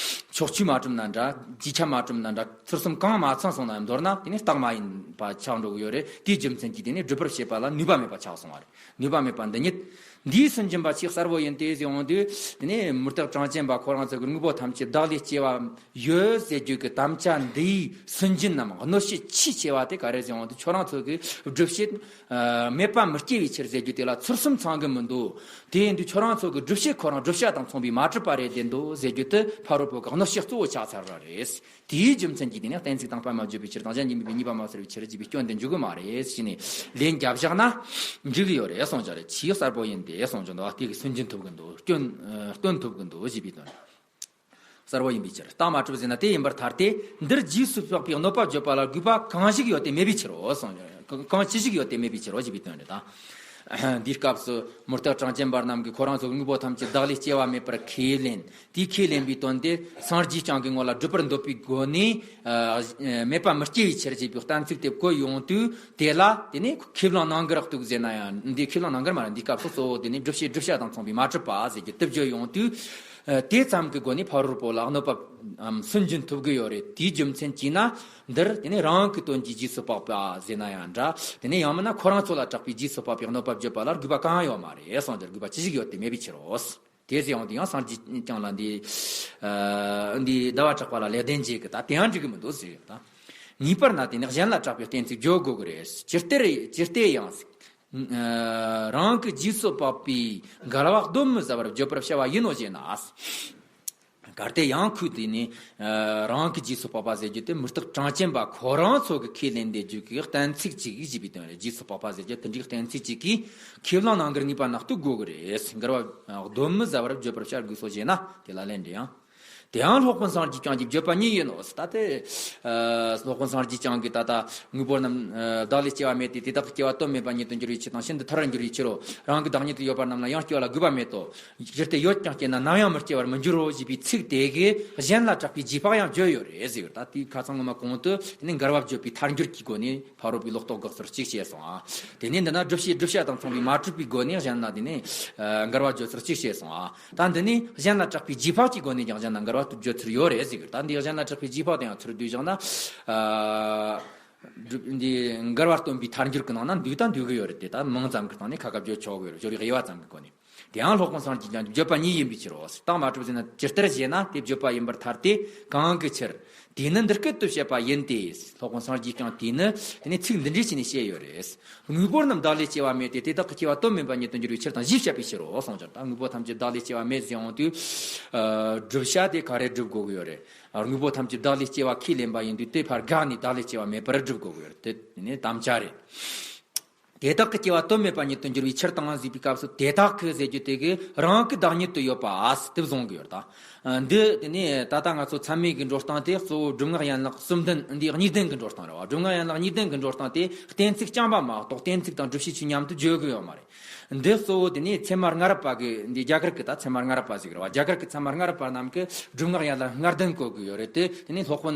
ཕྱོགས་ཆོས་མ་གྲུབ་ན་འདྲ། རྒྱུས་ཁྱབ་མ་གྲུབ་ན་འདྲ། ཚུལ་གསུམ་གང་མ་ཚང་སོང་ན་ཡང་མདོར་ན་དེ་ནི་རྟགས་མ་ཡིན་པ་ཆགས་འགྲོ་གི་ཡོད་རེད། དེའི་རྒྱུ་མཚན་གྱིས་དེ་ནི་སྒྲུབ་པར་བྱེད་པ་ལ་ནུས་པ་མེད་པ་ཆགས་སོང་བ་རེད། ནུས་པ་མེད་པ་འདི་ཉིད་འདིས་སུན་འབྱིན་པ་ཆེས་གསལ་བོ་ཡིན་ཏེ་ཟེར་འོང་དུས། དེ་ནི་མུ་སྟེགས་གྲངས་ཅན་པ་ཁོ་རང་ཚོ་གི་དངོས་པོ་ཐམས་ཅད་བདག་ལས་སྐྱེ་བ་ཡོད་ཟེར་རྒྱུ་གི་དམ་བཅའ་འདིའི་སུན་འབྱིན་ནམ་གནོད་བྱེད་ཆེས་ཆེ་བ་དེ་ག་རེ་ཟེར་འོང་དུས། ཁྱོད་རང་ཚོ་གི་སྒྲུབ་བྱེད་མེད་པ་མི་སྐྱེ་བའི་ཕྱིར་ཟེར་རྒྱུ་དེ་ལ་ཚུལ་གསུམ་ཚང་གི་མི་འདུག་དེ་ཡིན་དུས་ཁྱོད་རང་ཚོ་གི་སྒྲུབ་བྱེད་ཁོ་རང་བསྒྲུབ་བྱ་དང་མཚུངས་པའི་མ་གྲུབ་པ་རེད་བདེན་འདུག་ཟེར་རྒྱུ་དེ་ཕ་རོལ་པོ་གི་གནོད་བྱེད་གཙོ་བོ་ཆགས་ཚར་བ་རེད། དེའི་རྒྱུ་མཚན་གྱིས་དེ་ནི་གཏན་ཚིགས་དང་པོ་མ་བརྗོད་པའི་ཕྱིར་དང་། གཞན་གྱིས་མེད་པའི་ཉེས་པ་མ་བསལ་བའི་ཕྱིར་ཅེས་པའི་སྐྱོན་དེ་འཇུག་གི་མ་རེད་ཞེས་ནས་ལན་བརྒྱབ་བཞག་ན་འགྲིག་གི་ཡོད་རེད་གསུངས་ཀྱང་རེད། ཆེས་གསལ་པོ་ཡིན་ཏེ་གསུངས་ཀྱང་འདུག་དེ་གི་སུན་འབྱིན་ཐུབ་ཀྱི་འདུག་སྐྱོན་སྟོན་ཐུབ་ཀྱི་འདུག་ཞེས་པའི་དོན། གསལ་བོ་ཡིན་པའི་ཕྱིར། རྟགས་མ་གྲུབ་ཟེར་ན་དེ་ཡིན་པར་ཐལ་ཏེ། འདིར་རྗེས་སུ་དཔག་པའི་གནོད་པ་བརྗོད་པ་ལ་དགོས་པ་གང་ཞིག་ཡོད་དེ་མེད་པའི་ཕྱིར་རོ་གསུངས། གང་ཅི་ཞིག་ཡོད་དེ་མེད་པའི་ཕྱིར་རོ་ཞེས་པའི་དོན་རེད་ད། འདིའི་སྐབས་སུ་མུ་སྟེགས་གྲངས་ཅན་པ་རྣམས་ཀྱིས་ཁོ་རང་ཚོ་དངོས་པོ་ཐམས་ཅད་བདག་ལས་སྐྱེ་བ་མེད་པར་ཁས་ལེན། དེའི་ཁས་ལེན་པའི་དོན་དེ་སངས་རྒྱས་བསྐྱངས་ཀྱི་ངོ་ལ་སྒྲུབ་པར་འདོད་པའི་སྒོ་ནས་མེད་པ་མི་སྐྱེ་བའི་ཕྱིར་ཅེས་པའི་གཏན་ཚིགས་དེ་བཀོད་ཡོང་དུས། དེ་ལ་དེ་ནི་ཁས་བླངས་གནང་གི་རེད་འདུག་ཟེར་ན་ཡང་། འདི་ཁས་བླངས་གནང་གི་མ་རེད། འདིའི་སྐབས་སུ་གཙོ་བོ་དེ་ནི་སྒྲུབ་བྱེད་བསྒྲུབ་བྱ་དང་མཚུངས་པའི་མ་གྲུབ་པ་ཟེར་རྒྱུ་དེ་བརྗོད་ཡོང་དུས། དེ་ཙམ་གྱི་སྒོ་ནས་ཕ་རོལ་པོ་ལ་གནོད་པ་སུན་འབྱིན་ཐུབ་ཀྱི་ཡོད་རེད། དེའི་རྒྱུ་མཚན་གྱིས་ན་འདིར་དེ་ནི་རང་གི་དོན་གྱིས་རྗེས་སུ་དཔག་པ་ཟེར་ན་ཡང་འདྲ། དེ་ནི་ཡང་མིན་ན་ཁོ་རང་ཚོ་ལ་གྲགས་པའི་རྗེས་སུ་དཔག་པའི་གནོད་པ་བརྗོད་པ་ལ་དགོས་པ་གང་ཡང་ཡོད་མ་རེད་གསུངས་ཀྱང་། དགོས་པ་ཅི་ཞིག་ཡོད་དེ་མེད་པའི་ཕྱིར་རོ། དེ་ཟེར་ཡོང་དུས་ཡང་སངས་རྒྱས་བསྐྱངས་ལ་འདི་འདི་ཟླ་བ་གྲགས་པ་ལ་ལེགས་ལྡན་འབྱེད་ཀྱིས་ད་དེ་ཡང་འགྲིག་གི་མི་འདུག་ཟེར་ཡོད་ད། ངེས་པར་ན་དེ་ནི་གཞན་ལ་གྲགས་པའི་གཏན་ཚིགས་བརྗོད་དགོས་ཀྱི་རེད། ཇི་ལྟར་ཇི་ལྟར་ཡང་། རང་གི་རྗེས་སུ་དཔག་པའི་འགལ་བ་གདོན་མི་ཟ་བར་བརྗོད་པར་བྱ་བ་ཡིན་ནོ་ཞེ་ན། གལ་ཏེ་ཡང་ཁོས་དེ་ནི་རང་གི་རྗེས་སུ་དཔག་པ་ཟེར་རྒྱུ་དེ་མུ་སྟེགས་གྲངས་ཅན་པ་ཁོ་རང་ཚོ་གི་ཁས་ལེན་དེ་རྒྱུ་གི་གཏན་ཚིགས་གཅིག་ཞེས་པའི་དོན་རེད། རྗེས་སུ་དཔག་པ་ཟེར་རྒྱུ་དེ་འདྲའི་གཏན་ཚིགས་གཅིག་གིས་ཁས་བླངས་གནང་གི་རེད། ངེས་པ་ན་གཏུག་དགོས་ཀྱི་རེད། འགལ་བ་གདོན་མི་ཟ་བར་བརྗོད་པར་བྱ་དགོས་སོ་ཞེ་ན། དེ་ལ་ལན་འདྲི་ཡང་། དེའང་སློབ་དཔོན་སངས་རྒྱས་བསྐྱངས་ཀྱི་བརྗོད་པ་ཉིད་ཡིན་ནོ། ད་དེ་སློབ་དཔོན་སངས་རྒྱས་བསྐྱངས་ཀྱིས་ད་ལྟ་དངོས་པོ་རྣམས་བདག་ལས་སྐྱེ་བ་མེད་དེ། དེ་དག་གི་སྐྱེ་བ་དོན་མེད་པ་ཉིད་དུ་འགྱུར་བའི་ཕྱིར་དང་། ཤིན་ཏུ་ཐར་བར་འགྱུར་བའི་ཕྱིར་རོ། རང་གི་བདག་ཉིད་དུ་ཡོད་པ་རྣམས་ལ་ཡང་སྐྱེ་བ་ལ་དགོས་པ་མེད་དོ། ཇི་སྟེ་ཡོད་ཀྱང་སྐྱེས་ན་ནམ་ཡང་མི་སྐྱེ་བར་མི་འགྱུར་རོ་ཞེས་པའི་ཚིག་དེ་གིས་གཞན་ལ་གྲགས་པའི་རྗེས་དཔག་ཡང་བརྗོད་ཡོད་རེད་ཟེར་ཡོད། ད་དེའི་ཁ་སང་ངོ་མ་གོང་དུ་དེ་ནི་འགལ་བ་བརྗོད་པའི་ཐལ་འགྱུར་གྱི་སྒོ་ནས་ཕ་རོལ་པོའི་ལོག་རྟོག་དགག་ཚུལ་གཅིག་བཤད་སོང་ཨ། དེ་ནས་འདི་ན་སྒྲུབ་བྱེད་བསྒྲུབ་བྱ་དང་མཚུངས་པའི་མ་གྲུབ་པའི་སྒོ་ནས་གཞན་ལ་དེ་ནས་འགལ་བ་བརྗོད་ཚུལ་གཅིག་བཤད་སོང་ཨ། ད་འདི་ནི་གཞན་ལ་གྲགས་པའི་རྗེས་དཔག་གི་སྒོ་ནས་ཀྱང་གཞན་ལ་འགལ་བ་བརྗོད་ཚུལ་ཡོད་རེད་ཟེར་གི། ད་འདི་གཞན་ལ་གྲགས་པའི་རྗེས་དཔག་དེ་ཡང་ཚུར་བསྡུས་བཞག་ན། འདི་འགལ་བ་སྟོན་པའི་ཐལ་འགྱུར་གྱི་ནང་ན་འདུས་དང་འདུས་ཀྱི་ཡོད་རེད་དེ། ད་མིང་ཙམ་གྱི་སྟེང་ནས་ཁ་ཁ་བརྗོད་ཆོག་གི་ཡོད་རེད། སྦྱོར་བའི་དབྱེ་བ་ཙམ་གྱི་སྒོ་ནས། དེའང་སློབ་དཔོན་སངས་རྒྱས་བསྐྱངས་ཀྱི་བརྗོད་པ་ཉིད་ཡིན་པའི་ཕྱིར་རོ། རྟགས་མ་གྲུབ་ཟེར་ན་ཇི་ལྟར་ཞེ་ན། དེ་བརྗོད་པ་ཡིན་པར་ཐལ་ཏེ། གང་གི་ཕྱིར། དེས་ནི་འདི་སྐད་དུ་བཤད་པ་ཡིན་ཏེ། སློབ་དཔོན་སངས་རྒྱས་བསྐྱངས་དེས་ནི་དེ་ནི་ཚིག་འདི་འདྲས་བྱས་ནས་བཤད་ཡོད་རེད། དངོས་པོ་རྣམས་བདག་ལས་སྐྱེ་བ་མེད་དེ། དེ་དག་གི་སྐྱེ་བ་དོན་མིན་པ་ཉིད་དུ་འགྱུར་བའི་ཕྱིར་དང་ཞེས་བཤད་པའི་ཕྱིར་རོ་གསུངས་ཀྱང་། ད་དངོས་པོ་ཐམས་ཅད་བདག་ལས་སྐྱེ་བ་མེད་ཟེར་ཡོང་དུས། བསྒྲུབ་བྱ་དེ་ག་རེ་སྒྲུབ་དགོས་ཀྱི་ཡོད་རེད། དངོས་པོ་ཐམས་ཅད་བདག་ལས་སྐྱེ་བ་ཁས་ལེན་པ་ཡིན་དུས་དེ་ཕར་འགགས་ནས་བདག་ལས་སྐྱེ་བ་མེད་པར་སྒྲུབ་དགོས་ཀྱི་ཡོད་རེད། དེ་ནི་དམ་བཅའ་རེད། དེ་དག་གི་སྐྱེ་བ་དོན་མེད་པ་ཉིད་དུ་འགྱུར་བའི་ཕྱིར་དང་ཟེར་བའི་སྐབས་སུ། དེ་དག་གི་ཟེར་རྒྱུ་དེ་གི་རང་གི་བདག་ཉིད་དུ་ཡོད་པ་ཨ་སི་དེ་བཟུང་གི་ཡོད་ད། འདི་དེ་ནས་ད་ལྟ་ང་ཚོ་ཚད་མའི་གི་འགྲོ་སྟངས་དེ་གཙོ་བོ་སྒྲུབ་ངག་ཡན་ལག་གསུམ་ལྡན་འདི་གཉིས་ལྡན་གི་འགྲོ་སྟངས་རེད་བ། སྒྲུབ་ངག་ཡན་ལག་གཉིས་ལྡན་གི་འགྲོ་སྟངས་དེ་གཏན་ཚིགས་རྐྱང་པ་མ་གཏོགས་གཏན་ཚིགས་དང་སྒྲུབ་བྱེད་ཆོས་མཉམ་དུ་བརྗོད་གི་ཡོད་མ་རེད། འདི་གཙོ་བོ་དེ་ནས་ཚད་མ་སྔ་རབས་པ་གི་འདི་རྒྱ་གར་གི་ད་ཚད་མ་སྔ་རབས་པ་ཟིག་རེད་བ། རྒྱ་གར་གི་ཚད་མ་སྔ་རབས་པ་རྣམས་ཀྱིས་སྒྲུབ་ངག་ཡན་ལག་ལྔ་ལྡན་བཀོད་གི་ཡོད་རེད་དེ། དེ་ནས་སློབ་དཔོན་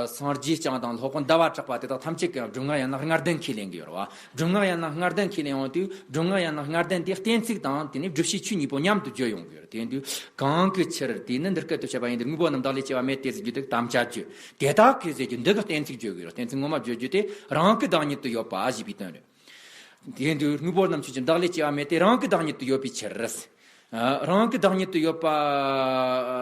སངས་རྒྱས་བསྐྱངས་དང་སློབ་དཔོན་ཟླ་བ་གྲགས་པ་དེ་དག་ཐམས་ཅད་ཀྱིས་སྒྲུབ་ངག་ཡན་ལག་ལྔ་ལྡན་ཁས་ལེན་གི་ཡོད་རེད་བ། སྒྲུབ་ངག་ཡན་ལག་ལྔ་ལྡན་ཁས་ལེན་ཡོང་དུས། སྒྲུབ་ངག་ཡན་ལག་ལྔ་ལྡན་དེ་གཏན་ཚིགས་དང་དེ་ནས་བསྒྲུབ་བྱའི་ཆོས་གཉིས་པོ་མཉམ་དུ་བརྗོད་ཡོང་གི་ཡོད་རེད། དེ་ཡིན་དུས་གང་གི་ཕྱིར་དེས་ནི་འདི་སྐད་དུ་བཤད་པ་ཡིན་ཏེ། དངོས་པོ་རྣམས་བདག་ལས་སྐྱེ་བ་མེད་དེ་ཟེར་རྒྱུ་དེ་དམ་བཅའ་བརྗོད། དེ་དག་གི་ཟེར་རྒྱུ་འདི་གི་གཏན་ཚིགས་བརྗོད་གི་ཡོད། གཏན་ཚིགས་ངོ་མ་བརྗོད་རྒྱུ་དེ་རང་གི་བདག་ཉིད་དུ་ཡོད་པ་ཞེས་པའི་དོན་རེད། དེ་ཡིན་དུས་དངོས་པོ་རྣམས་ཆོས་ཅན། བདག་ལས་སྐྱེ་བ་མེད་དེ། རང་གི་བདག་ཉིད་དུ་ཡོད་པའི་ཕྱིར། ཨ། རང་གི་བདག་ཉིད་དུ་ཡོད་པ་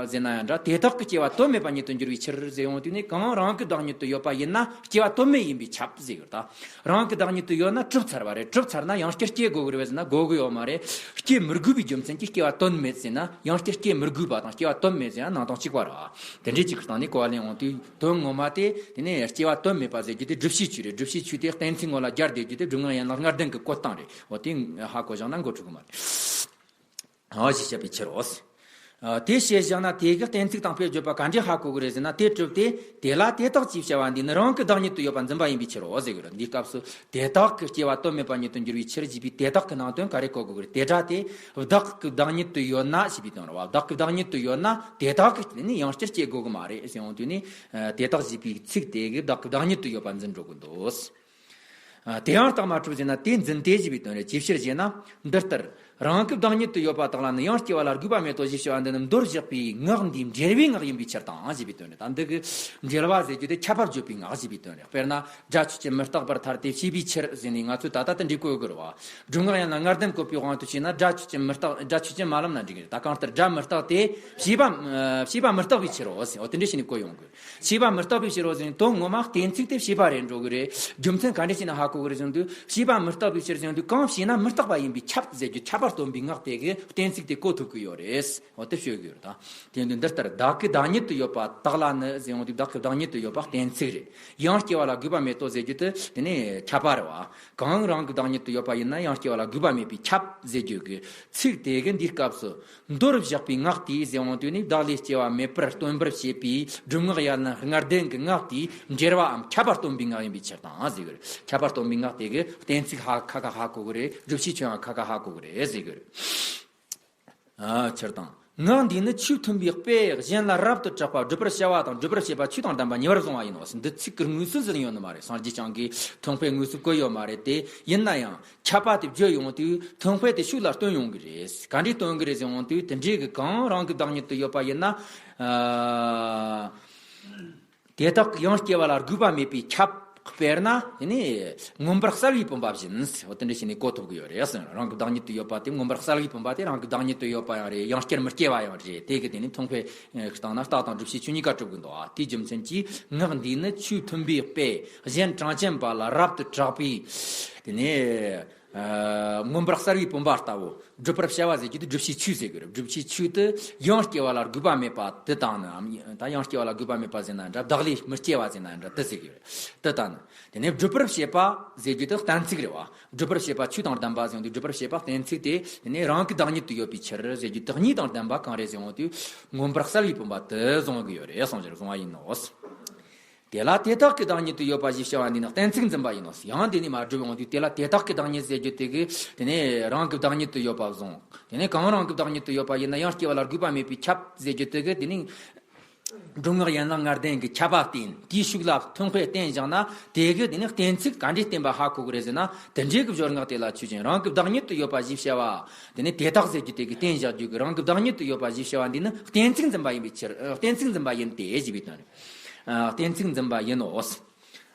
ཟེར་ན་ཡང་འདྲ། དེ་དག་གི་སྐྱེ་བ་དོན་མེད་པ་ཉིད་དུ་འགྱུར་བའི་ཕྱིར་ཟེར་ཡོང་དུས་ནི། གང་རང་གི་བདག་ཉིད་དུ་ཡོད་པ་ཡིན་ན་སྐྱེ་བ་དོན་མེད་ཡིན་པས་ཁྱབ་ཟེར་གི་ཡོད་ད། རང་གི་བདག་ཉིད་དུ་ཡོད་ན་གྲུབ་ཚར་བ་རེད། གྲུབ་ཚར་ན་ཡང་བསྐྱར་སྐྱེ་དགོས་གི་རེད་ཟེར་ན་དགོས་གི་ཡོད་མ་རེད། སྐྱེ་མི་དགོས་པའི་རྒྱུ་མཚན་གྱིས་སྐྱེ་བ་དོན་མེད་ཟེར་ན། ཡང་བསྐྱར་སྐྱེ་མི་དགོས་པ་དང་སྐྱེ་བ་དོན་མེད་ཟེར་ན་ནང་དོན་གཅིག་པ་རེད་བ། དེ་འདྲའི་གཅིག་གི་སྟེང་ནས་གོ་བ་ལེན་ཡོང་དུས། དོན་ངོ་མ་དེ་དེ་ནས་སྐྱེ་བ་དོན་མེད་པ་ཟེར་རྒྱུ་དེ་བསྒྲུབ་བྱའི་ཆོས་རེད། བསྒྲུབ་བྱའི་ཆོས་དེ་གཏན་ཚིགས་ངོ་ལ་སྦྱར་བསྡད་རྒྱུ་དེ་སྒྲུབ་ངག་ཡན་ལག་ལྔ་ལྡན་གྱི་བཀོད་སྟངས་རེད། འོ་དེ་ཧ་གོ་བཞག་ན་འགོ་འཁྲུག་གི་མ་རེད། འོ་ཞེས་བཤད་པའི་ཕྱིར་རོ། ཨ། དེ་ཤེས་བཞག་ན་དེ་གི་གཏན་ཚིགས་དང་དཔེ་བརྗོད་པ་ག་འདྲས་ཧ་གོ་གི་རེད་ཟེར་ན། དེ་གྲུབ་སྟེ། དེ་ལ་དེ་དག་ཅེས་བྱ་བ་འདི་ནི་རང་གི་བདག་ཉིད་དུ་ཡོད་པ་འཛིན་པ་ཡིན་པའི་ཕྱིར་རོ་ཟེར་གི་རེད། འདིའི་སྐབས་སུ་དེ་དག་གི་སྐྱེ་བ་དོན་མེད་པ་ཉིད་དུ་འགྱུར་བའི་ཕྱིར་ཞེས་པའི་དེ་དག་གི་ནང་དོན་ག་རེ་གོ་དགོས་ཀྱི་རེད། དེ་སྒྲ་དེ་བདག་གི་བདག་ཉིད་དུ་ཡོད་ན་ཞེས་པའི་དོན་རེད་བ། བདག་གི་བདག་ཉིད་དུ་ཡོད་ན་དེ་དག་གི་ནི་ཡང་བསྐྱར་སྐྱེ་དགོས་ཀྱི་མ་རེད་ཟེར་ཡོང་དུས་ནི། ཨ། དེ་དག་ཞེས་པའི་ཚིག་དེ་གིས་བདག་གི་བདག་ཉིད་དུ་ཡོད་པ་འཛིན་འགྲོ་གི་འདུག། ཨ། དེ་ཡང་རྟགས་མ་གྲུབ་ཟེར་ན། དེ་འཛིན་ཏེ་ཞེས་པའི་དོན་རེད། ཅིའི་ཕྱིར་ཞེ་ན། འདི་ལྟར་རང་གི་བདག་ཉིད་དུ་ཡོད་པ་དག་ལ་ནི་ཡང་སྐྱེ་བ་ལ་དགོས་པ་མེད་དོ་ཞེས་བྱ་བ་འདི་ནི་མདོར་བཞག་པའི་ངག་འདིའི་འགྲེལ་བའི་ངག་ཡིན་པའི་ཕྱིར་དང་ཞེས་པའི་དོན་རེད། ད་འདི་གི་འགྲེལ་བ་ཟེར་རྒྱུ་དེ་ཁྱབ་པ་བརྗོད་པའི་ངག་ཞེས་པའི་དོན་རེད། དཔེར་ན། སྒྲ་ཆོས་ཅན་མི་རྟག་པར་ཐལ་ཏེ་ཞེས་པའི་ཕྱིར་ཟེར་ནས་ང་ཚོས་ད་ལྟ་དེ་འདྲའི་བཀོད་དགོས་རེད་བ། སྒྲུབ་ངག་ཡན་ལག་ལྔ་ལྡན་བཀོད་པའི་དབང་དུ་བྱས་ན། སྒྲ་ཆོས་ཅན་མི་རྟག་སྒྲ་ཆོས་ཅན་མ་ལབ་ན་འགྲིག་གི་རེད། ད་གང་ལྟར་སྒྲ་མི་རྟག་སྟེ། བྱས་པ། བྱས་པ་མི་རྟག་པའི་ཕྱིར་རོ་ཟེར། འོ་དེ་འདྲ་བྱས་ནས་བཀོད་ཡོང་དགོས། བྱས་པ་མི་རྟག་པའི་ཕྱིར་རོ་ཟེར་ནས་དོན་ངོ་མ་གཏན་ཚིགས་དེ་བྱས་པ་རེད་འགྲོ་གི་རེད། རྒྱུ་མཚན་ག་འདྲ་བྱས་ན་ཧ་གོ་གི་རེད་ཟེར་དུས། བྱས་པ་མི་རྟག་པའི་ཕྱིར་ཟེར་དུས། གང་བྱས་ན་མི་རྟག་པ་ཡིན་པས་ཁྱབ་ཟེར་རྒྱུ་ཁྱབ་པ་སྟོན་པའི་ངག་དེ་གིས་གཏན་ཚིགས་དེ་གོ་ཐུབ་ཀྱི་ཡོད་རེད། འོ་དེ་ཤོད་ཀྱི་ཡོད་རེད་ད། དེ་ཡིན་དུས་འདི་ལྟར་བདག་གི་བདག་ཉིད་དུ་ཡོད་པ་དག་ལ་ནི་ཟེར་ཡོང་དུས། བདག་གི་བདག་ཉིད་དུ་ཡོད་པ་གཏན་ཚིགས་རེད། ཡང་སྐྱེ་བ་ལ་དགོས་པ་མེད་དོ་ཟེར་རྒྱུ་དེ་དེ་ནི་ཁྱབ་པ་རེད་བ། གང་རང་གི་བདག་ཉིད་དུ་ཡོད་པ་ཡིན་ན་ཡང་སྐྱེ་བ་ལ་དགོས་པ་མེད་པས་ཁྱབ་ཟེར་རྒྱུ་གི་ཚིག་དེ་གིས་འདིའི་སྐབས་སུ། མདོར་བཞག་པའི་ངག་དེས་ཟེར་ཡོང་དུས་ནི། བདག་ལས་སྐྱེ་བ་མེད་པར་སྟོན་པར་བྱེད་པའི་སྒྲུབ་ངག་ཡན་ལག་ལྔ་ལྡན་གྱི་ངག་དེའི་འགྲེལ་བའམ་ཁྱབ་པ་སྟོན་པའི་ངག་ཡིན་པའི་ཕྱིར་དང་ཟེར་གི་རེད། ཁྱབ་པ་སྟོན་པའི་ངག་དེ་གིས་གཏན་ཚིགས་ཧ་ཁ་ཁ་ཧ་གོ་གི་རེད། བསྒྲུབ་བྱའི་ཆོས་ཡང་ཁ་ཁ་ཧ་གོ་གི་རེད་ཟེར་གི་རེད། ཨ། ཕྱིར་དང་། ངག་འདིས་ནི་ཆོས་མཐུན་པའི་དཔེ་གཞན་ལ་རབ་ཏུ་གྲགས་པ་བསྒྲུབ་པར་བྱ་བ་དང་སྒྲུབ་པར་བྱེད་པ་ཆོས་དང་ལྡན་པ་ཉེ་བར་བཟུང་བ་ཡིན་ནོ། འདི་ཚིག་གི་དངོས་སུ་ཟིན་ཡོད་ནི་མ་རེད། སངས་རྒྱས་བསྐྱངས་ཀྱིས་ཐུན་དཔེ་དངོས་སུ་བཀོད་ཡོད་མ་རེད་དེ། ཡིན་ན་ཡང་ཁྱབ་པ་དེ་བརྗོད་ཡོང་དུས་ཐུན་དཔེ་དེ་ཤུགས་ལ་སྟོན་ཡོང་གི་རེད། ག་འདྲས་སྟོན་གི་རེད་ཟེར་ཡོང་དུས། དེ་འདྲའི་གི་གང་རང་གི་བདག་ཉིད་དུ་ཡོད་པ་ཡིན་ན། ཨ། དེ་དག་གི་ཡང་སྐྱེ་བ་ལ་དགོས་པ་མེད་པས་ཁྱབ། དཔེར་ན་དེ་ནི་མངོན་པར་གསལ་བའི་བུམ་པ་བཞིན། འོ་དེ་འདྲ་བྱས་ནས་གོ་ཐུབ་ཀྱི་ཡོད་རེད། རང་གི་བདག་ཉིད་དུ་ཡོད་པ་དེ། མངོན་པར་གསལ་བའི་བུམ་པ་དེ་རང་གི་བདག་ཉིད་དུ་ཡོད་པ་ཡང་རེད། ཡང་བསྐྱར་མི་སྐྱེ་བ་ཡང་རེད། དེ་གི་དེ་ནི་ཐུན་དཔེ་བཏང་ན་རྟགས་དང་བསྒྲུབ་བྱའི་ཆོས་གཉིས་ཀ་གྲུབ་ཀྱི་འདུག། ཨ། དེའི་རྒྱུ་མཚན་གྱིས་ངག་འདིས་ནི་ཆོས་མཐུན་པའི་དཔེ་གཞན་གྲངས་ཅན་པ་ལ་རབ་ཏུ་གྲགས་པའི་དེ་ནི། ཨ། མངོན་པར་གསལ་བའི་བུམ་པ་ལྟ་བུ། བསྒྲུབ་པར་བྱ་བ་ཟེར་རྒྱུ་དེ་བསྒྲུབ་བྱའི་ཆོས་ཟེར་གི་རེད། བསྒྲུབ་བྱའི་ཆོས་དེ་ཡང་སྐྱེ་བ་ལ་དགོས་པ་མེད་པ་དེ་དང་ནི། ད་ཡང་སྐྱེ་བ་ལ་དགོས་པ་མེད་པ་ཟེར་ན་འདྲ། བདག་ལས་མི་སྐྱེ་བ་ཟེར་ན་འདྲ། དེ་ཟེར་གི་རེད། དེ་དང་ནི། དེ་ནས་བསྒྲུབ་པར་བྱེད་པ་ཟེར་རྒྱུ་དེ་གཏན་ཚིགས་རེད་བ། བསྒྲུབ་པར་བྱེད་པ་ཆོས་དང་ལྡན་པ་ཟེར་དུས། བསྒྲུབ་པར་བྱེད་པ་གཏན་ཚིགས་དེ་དེ་ནས་རང་གི་བདག་ཉིད་དུ་ཡོད་པའི་ཕྱིར་ཟེར་རྒྱུ་དེ་གཉིས་དང་ལྡན་པ་གང་རེད་ཟེར་ཡོང་དུས། མངོན་པར་གསལ་བའི་བུམ་པ་དེ་བཟུང་གི་ཡོད་རེད། གསུངས་ཀྱི་རེད། བཟུང་བ་ཡིན་ནོ། དེ་ལ་དེ་དག་གི་བདག་ཉིད་དུ་ཡོད་པ་ཞེས་བྱ་བ་འདི་ནི་གཏན་ཚིགས་འཛིན་པ་ཡིན་ནོ། ཡང་དེ་ནས་མར་བསྒྲུབས་ཡོང་དུས། དེ་ལ་དེ་དག་གི་བདག་ཉིད་ཟེར་རྒྱུ་དེ་གིས་དེ་ནས་རང་གི་བདག་ཉིད་དུ་ཡོད་པ་བཟུང་། དེ་ནས་གང་རང་གི་བདག་ཉིད་དུ་ཡོད་པ་ཡིན་ན་ཡང་སྐྱེ་བ་ལ་དགོས་པ་མེད་པས་ཁྱབ་ཟེར་རྒྱུ་དེ་གིས་དེ་ནས་སྒྲུབ་ངག་ཡན་ལག་ལྔ་ལྡན་གྱི་ཁྱབ་པ་བསྟན། དེའི་ཤུགས་ལ་ཐུན་དཔེ་བསྟན་བཞག་ན། དེ་གིས་དེ་ནས་གཏན་ཚིགས་ག་འདྲས་བསྟན་པ་ཧ་གོ་གི་རེད་ཟེར་ན། དེ་འདྲའི་གི་སྦྱོར་ངག་དེ་ལ་ཆོས་ཅན། རང་གི་བདག་ཉིད་དུ་ཡོད་པ་ཞེས་བྱ་བ། དེ་ནས་དེ་དག་ཟེར་རྒྱུ་དེ་གིས་བསྟན་བཞག་རྒྱུ་གི་རང་གི་བདག་ཉིད་དུ་ཡོད་པ་ཞེས་བྱ་བ་འདི་ནི་གཏན་ཚིགས་འཛིན་པ་ཡིན་པའི་ཕྱིར། ཨ། གཏན་ཚིགས་འཛིན་པ་ཡིན་ཏེ་ཞེས་པའི་དོན་རེད། ཨ། གཏན་ཚིགས་འཛིན་པ་ཡིན་ནོ།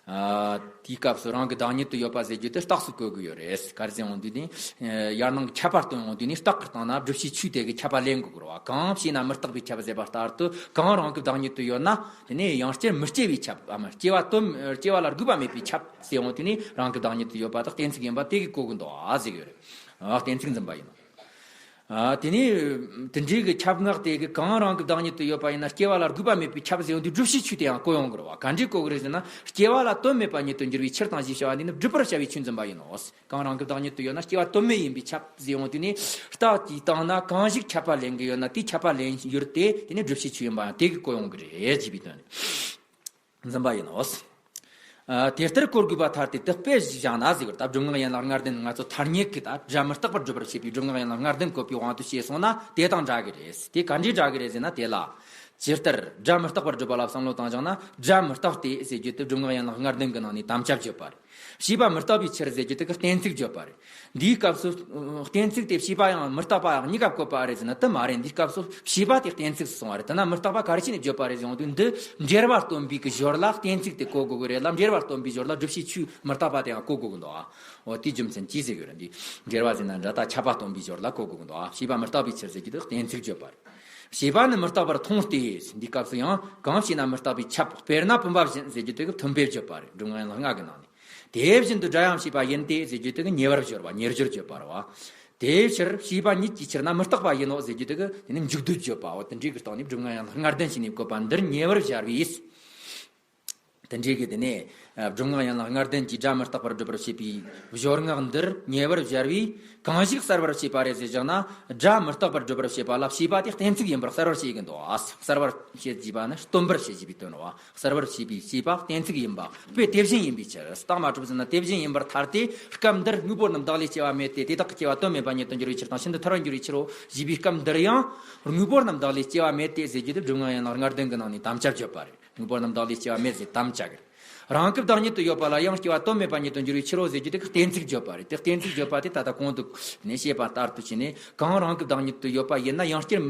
ཨ། དེའི་སྐབས་སུ་རང་གི་བདག་ཉིད་དུ་ཡོད་པ་ཟེར་རྒྱུ་དེ་རྟགས་སུ་བཀོད་ཀྱི་ཡོད་རེད། ག་རེ་ཟེར་ཡོང་དུས་ནི། ཡར་ནང་གི་ཁྱབ་པ་སྟོན་ཡོང་དུས་ནི། རྟགས་ཀྱི་སྟེང་ན་བསྒྲུབ་བྱའི་ཆོས་དེ་གི་ཁྱབ་པ་ལེན་དགོས་ཀྱི་རེད་བ། གང་བྱས་ན་མི་རྟག་པའི་ཁྱབ་ཟེར་བ་ལྟར་དུ། གང་རང་གི་བདག་ཉིད་དུ་ཡོད་ན། དེ་ནས་ཡང་བསྐྱར་མི་སྐྱེ་བའི་ཁྱབ། ཨ། མ། སྐྱེ་བ་དོན། སྐྱེ་བ་ལ་དགོས་པ་མེད་པའི་ཁྱབ་ཟེར་ཡོང་དུས་ནི། རང་གི་བདག་ཉིད་དུ་ཡོད་པ་དག་གཏན་ཚིགས་ཡིན་པ་དེ་གིས་གོ་གི་འདུག་ཨ་ཟེར་གི་ཡོད་རེད། ཨ། གཏན་ཚིགས་འཛིན་པ་ཡིན། ཨ། དེ་ནས་དེ་འདྲའི་གི་ཁྱབ་ངག་དེ་གིས་གང་རང་གི་བདག་ཉིད་དུ་ཡོད་པ་ཡིན་ན་སྐྱེ་བ་ལ་དགོས་པ་མེད་པའི་ཁྱབ་ཟེར་ཡོང་དུས། བསྒྲུབ་བྱའི་ཆོས་དེ་ཡང་གོ་ཡོང་གི་རེད་བ། ག་འདྲས་གོ་གི་རེད་ཟེར་ན། སྐྱེ་བ་ལ་དོན་མེད་པ་ཉིད་དུ་འགྱུར་བའི་ཕྱིར་དང་ཞེས་བྱ་བ་འདི་ནི་བསྒྲུབ་པར་བྱ་བའི་ཆོས་འཛིན་པ་ཡིན་ནོ། གང་རང་གི་བདག་ཉིད་དུ་ཡོད་ན་སྐྱེ་བ་དོན་མེད་ཡིན་པས་ཁྱབ་ཟེར་ཡོང་དུས་ནི། རྟགས་ཀྱི་སྟེང་ན་གང་ཞིག་ཁྱབ་པ་ལེན་གི་ཡོད་ན་དེ་ཁྱབ་པ་ལེན་ཡུལ་དེ་དེ་ནི་བསྒྲུབ་བྱའི་ཆོས་ཡིན་པ་ཡང་དེ་གིས་གོ་ཡོང་གི་རེད་ཅེས་པའི་དོན་རེད། འཛིན་པ་ཡིན་ནོ། ཨ། དེ་ལྟར་གོ་དགོས་པར་ཐལ་ཏེ་དེ་དཔེ་བཞག་ན་ཟེར་གི་རེད། ད་སྒྲུབ་ངག་ཡན་ལག་ལྔ་ལྡན། ང་ཚོ་ཐ་སྙད་ཀྱི་ད་སྒྲ་མི་རྟག་པར་སྒྲུབ་པར་བྱེད་པའི་སྒྲུབ་ངག་ཡན་ལག་ལྔ་ལྡན་བཀོད་པའི་དབང་དུ་བྱས་སོང་ན་དེ་དང་འདྲ་གི་རེད། དེ་ག་འདྲས་འདྲ་གི་རེད་ཟེར་ན། དེ་ལ། ཇི་ལྟར་སྒྲ་མི་རྟག་པར་སྒྲུབ་པ་ལ་བསམ་བློ་བཏང་བཞག་ན། སྒྲ་མི་རྟག་སྟེ་ཟེར་རྒྱུ་དེ་སྒྲུབ་ངག་ཡན་ལག་ལྔ་ལྡན་གྱི་ནང་ནས་དམ་བཅའ་བརྗོད་པ་རེད། བྱས་པ་མི་རྟག་པའི་ཕྱིར་ཟེར་རྒྱུ་དེ་གི་གཏན་ཚིགས་བརྗོད་པ་རེད། འདིའི་སྐབས་སུ་གཏན་ཚིགས་དེ་བྱས་པ་ཡང་མི་རྟག་པའང་གཉིས་ཀ་བཀོད་པ་རེད་ཟེར་ན་དེ་མ་རེད། འདིའི་སྐབས་སུ་བྱས་པ་དེ་གཏན་ཚིགས་སུ་སོང་བ་རེད། དེ་ན་མི་རྟག་པ་ག་རེ་བྱས་ནས་བརྗོད་པ་རེད་ཟེར་ཡོང་དུས། འདི་འབྲེལ་བ་སྟོན་པའི་གི་ཞོར་ལ་གཏན་ཚིགས་དེ་གོ་དགོས་གི་རེད་ལ། འབྲེལ་བ་སྟོན་པའི་ཞོར་ལ་བསྒྲུབ་བྱའི་ཆོས་མི་རྟག་པ་དེ་ཡང་གོ་དགོས་གི་འདུག་ཨ། འོ་དེའི་རྒྱུ་མཚན་གྱིས་ཟེར་གི་རེད། འདི་འབྲེལ་བ་ཟེར་ན་འདྲ་ད་ཁྱབ་པ་སྟོན་པའི་ཞོར་ལ་གོ་དགོས་གི་འདུག་ཨ། བྱས་པ་མི་རྟག་པའི་ཕྱིར་ཟེར་རྒྱུ་དེ་གཏན་ཚིགས་བརྗོད་པ་རེད། བྱས་པ་ནི་མི་རྟག་པར་མཐོང་སྟེ། འདིའི་སྐབས་སུ་ཡང་གང་བྱས་ན་མི་རྟག་པས་ཁྱབ། དཔེར་ན་བུམ་པ་བཞིན་ཟེར་རྒྱུ་དེ་གི་མཐུན་དཔེ་བརྗོད་པ་རེད། སྒྲུབ་ངག་ཡན་ལག་ལྔ་གི་ནང་ནས། དེ་བཞིན་དུ་སྒྲ་ཡང་བྱས་པ་ཡིན་ཏེ་ཟེར་རྒྱུ་དེ་གི་ཉེ་བར་སྦྱོར་བ། ཉེར་སྦྱོར་བརྗོད་པ་རེད་བ། དེའི་ཕྱིར་བྱས་པ་ཉིད་ཀྱི་ཕྱིར་ན་མི་རྟག་པ་ཡིན་ནོ་ཟེར་རྒྱུ་དེ་གི་དེ་ནི་མཇུག་བསྡུ་བརྗོད་པའོ། དེ་འདྲའི་གི་སྟེང་ནས་སྒྲུབ་ངག་ཡན་ལག་ལྔ་ལྡན་ཞེས་ནས་བཀོད་པ་འདིར་ཉེ་བར་སྦྱར་བས། དེ་འདྲའི་གི་དེ་ནས་སྒྲུབ་ངག་ཡན་ལག་ལྔ་ལྡན་གྱིས་སྒྲ་མི་རྟག་པར་སྒྲུབ་པར་བྱེད་པའི་སྦྱོར་ངག་འདིར་ཉེ་བར་སྦྱར་བས་གང་ཞིག་གསལ་བར་བྱེད་པ་རེད་ཟེར་བཞག་ན། སྒྲ་མི་རྟག་པར་སྒྲུབ་པར་བྱེད་པ་ལ་བྱས་པ་དེ་གཏན་ཚིགས་ཡིན་པར་གསལ་བར་བྱེད་ཀྱི་འདུག་ཨ། གསལ་བར་བྱེད་ཅེས་པ་ནི་སྟོན་པར་བྱེད་ཅེས་པའི་དོན་རེད་བ། གསལ་བར་བྱེད་པའི་བྱས་པ་གཏན་ཚིགས་ཡིན་པ། དཔེ་དེ་བཞིན་ཡིན་པའི་ཕྱིར། རྟགས་མ་གྲུབ་ཟིན་ན་དེ་བཞིན་ཡིན་པར་ཐལ་ཏེ། སྐབས་འདིར་དངོས་པོ་རྣམས་བདག་ལས་སྐྱེ་བ་མེད་དེ། དེ་དག་གི་སྐྱེ་བ་དོན་མེད་པ་ཉིད་དུ་འགྱུར་བའི་ཕྱིར་དང་། ཤིན་ཏུ་ཐལ་བར་འགྱུར་བའི་ཕྱིར་རོ་ཞེས་པའི་སྐབས་འདིར་ཡང་དངོས་པོ་རྣམས་བདག་ལས་སྐྱེ་བ་མེད་དེ་ཟེར་རྒྱུ་དེ་སྒྲུབ་ངག་ཡན་ལག་ལྔ་ལྡན་གྱི་ནང་ནས་དམ་བཅའ་བརྗོད་པ་རེད། དངོས་པོ་རྣམས་བདག་ལས་སྐྱེ་བ་མེད་ཟེར་དམ་བཅའ་གི་རེད། རང་སྐབས་བདག་ཉིད་དུ་ཡོད་པ་ལ་ཡང་སྐྱེ་བ་དོན་མེད་པ་ཉིད་དུ་འགྱུར་བའི་ཕྱིར་རོ་ཟེར་རྒྱུ་དེ་གི་གཏན་ཚིགས་བརྗོད་པ་རེད། དེ་གཏན་ཚིགས་བརྗོད་པ་དེ་ད་ལྟ་གོང་དུ་ནས་བཤད་པ་ལྟར་དུ་བྱས་ནས། གང་རང་སྐབས་བདག་ཉིད་དུ་ཡོད་པ་ཡིན་ན་ཡང་སྐྱར་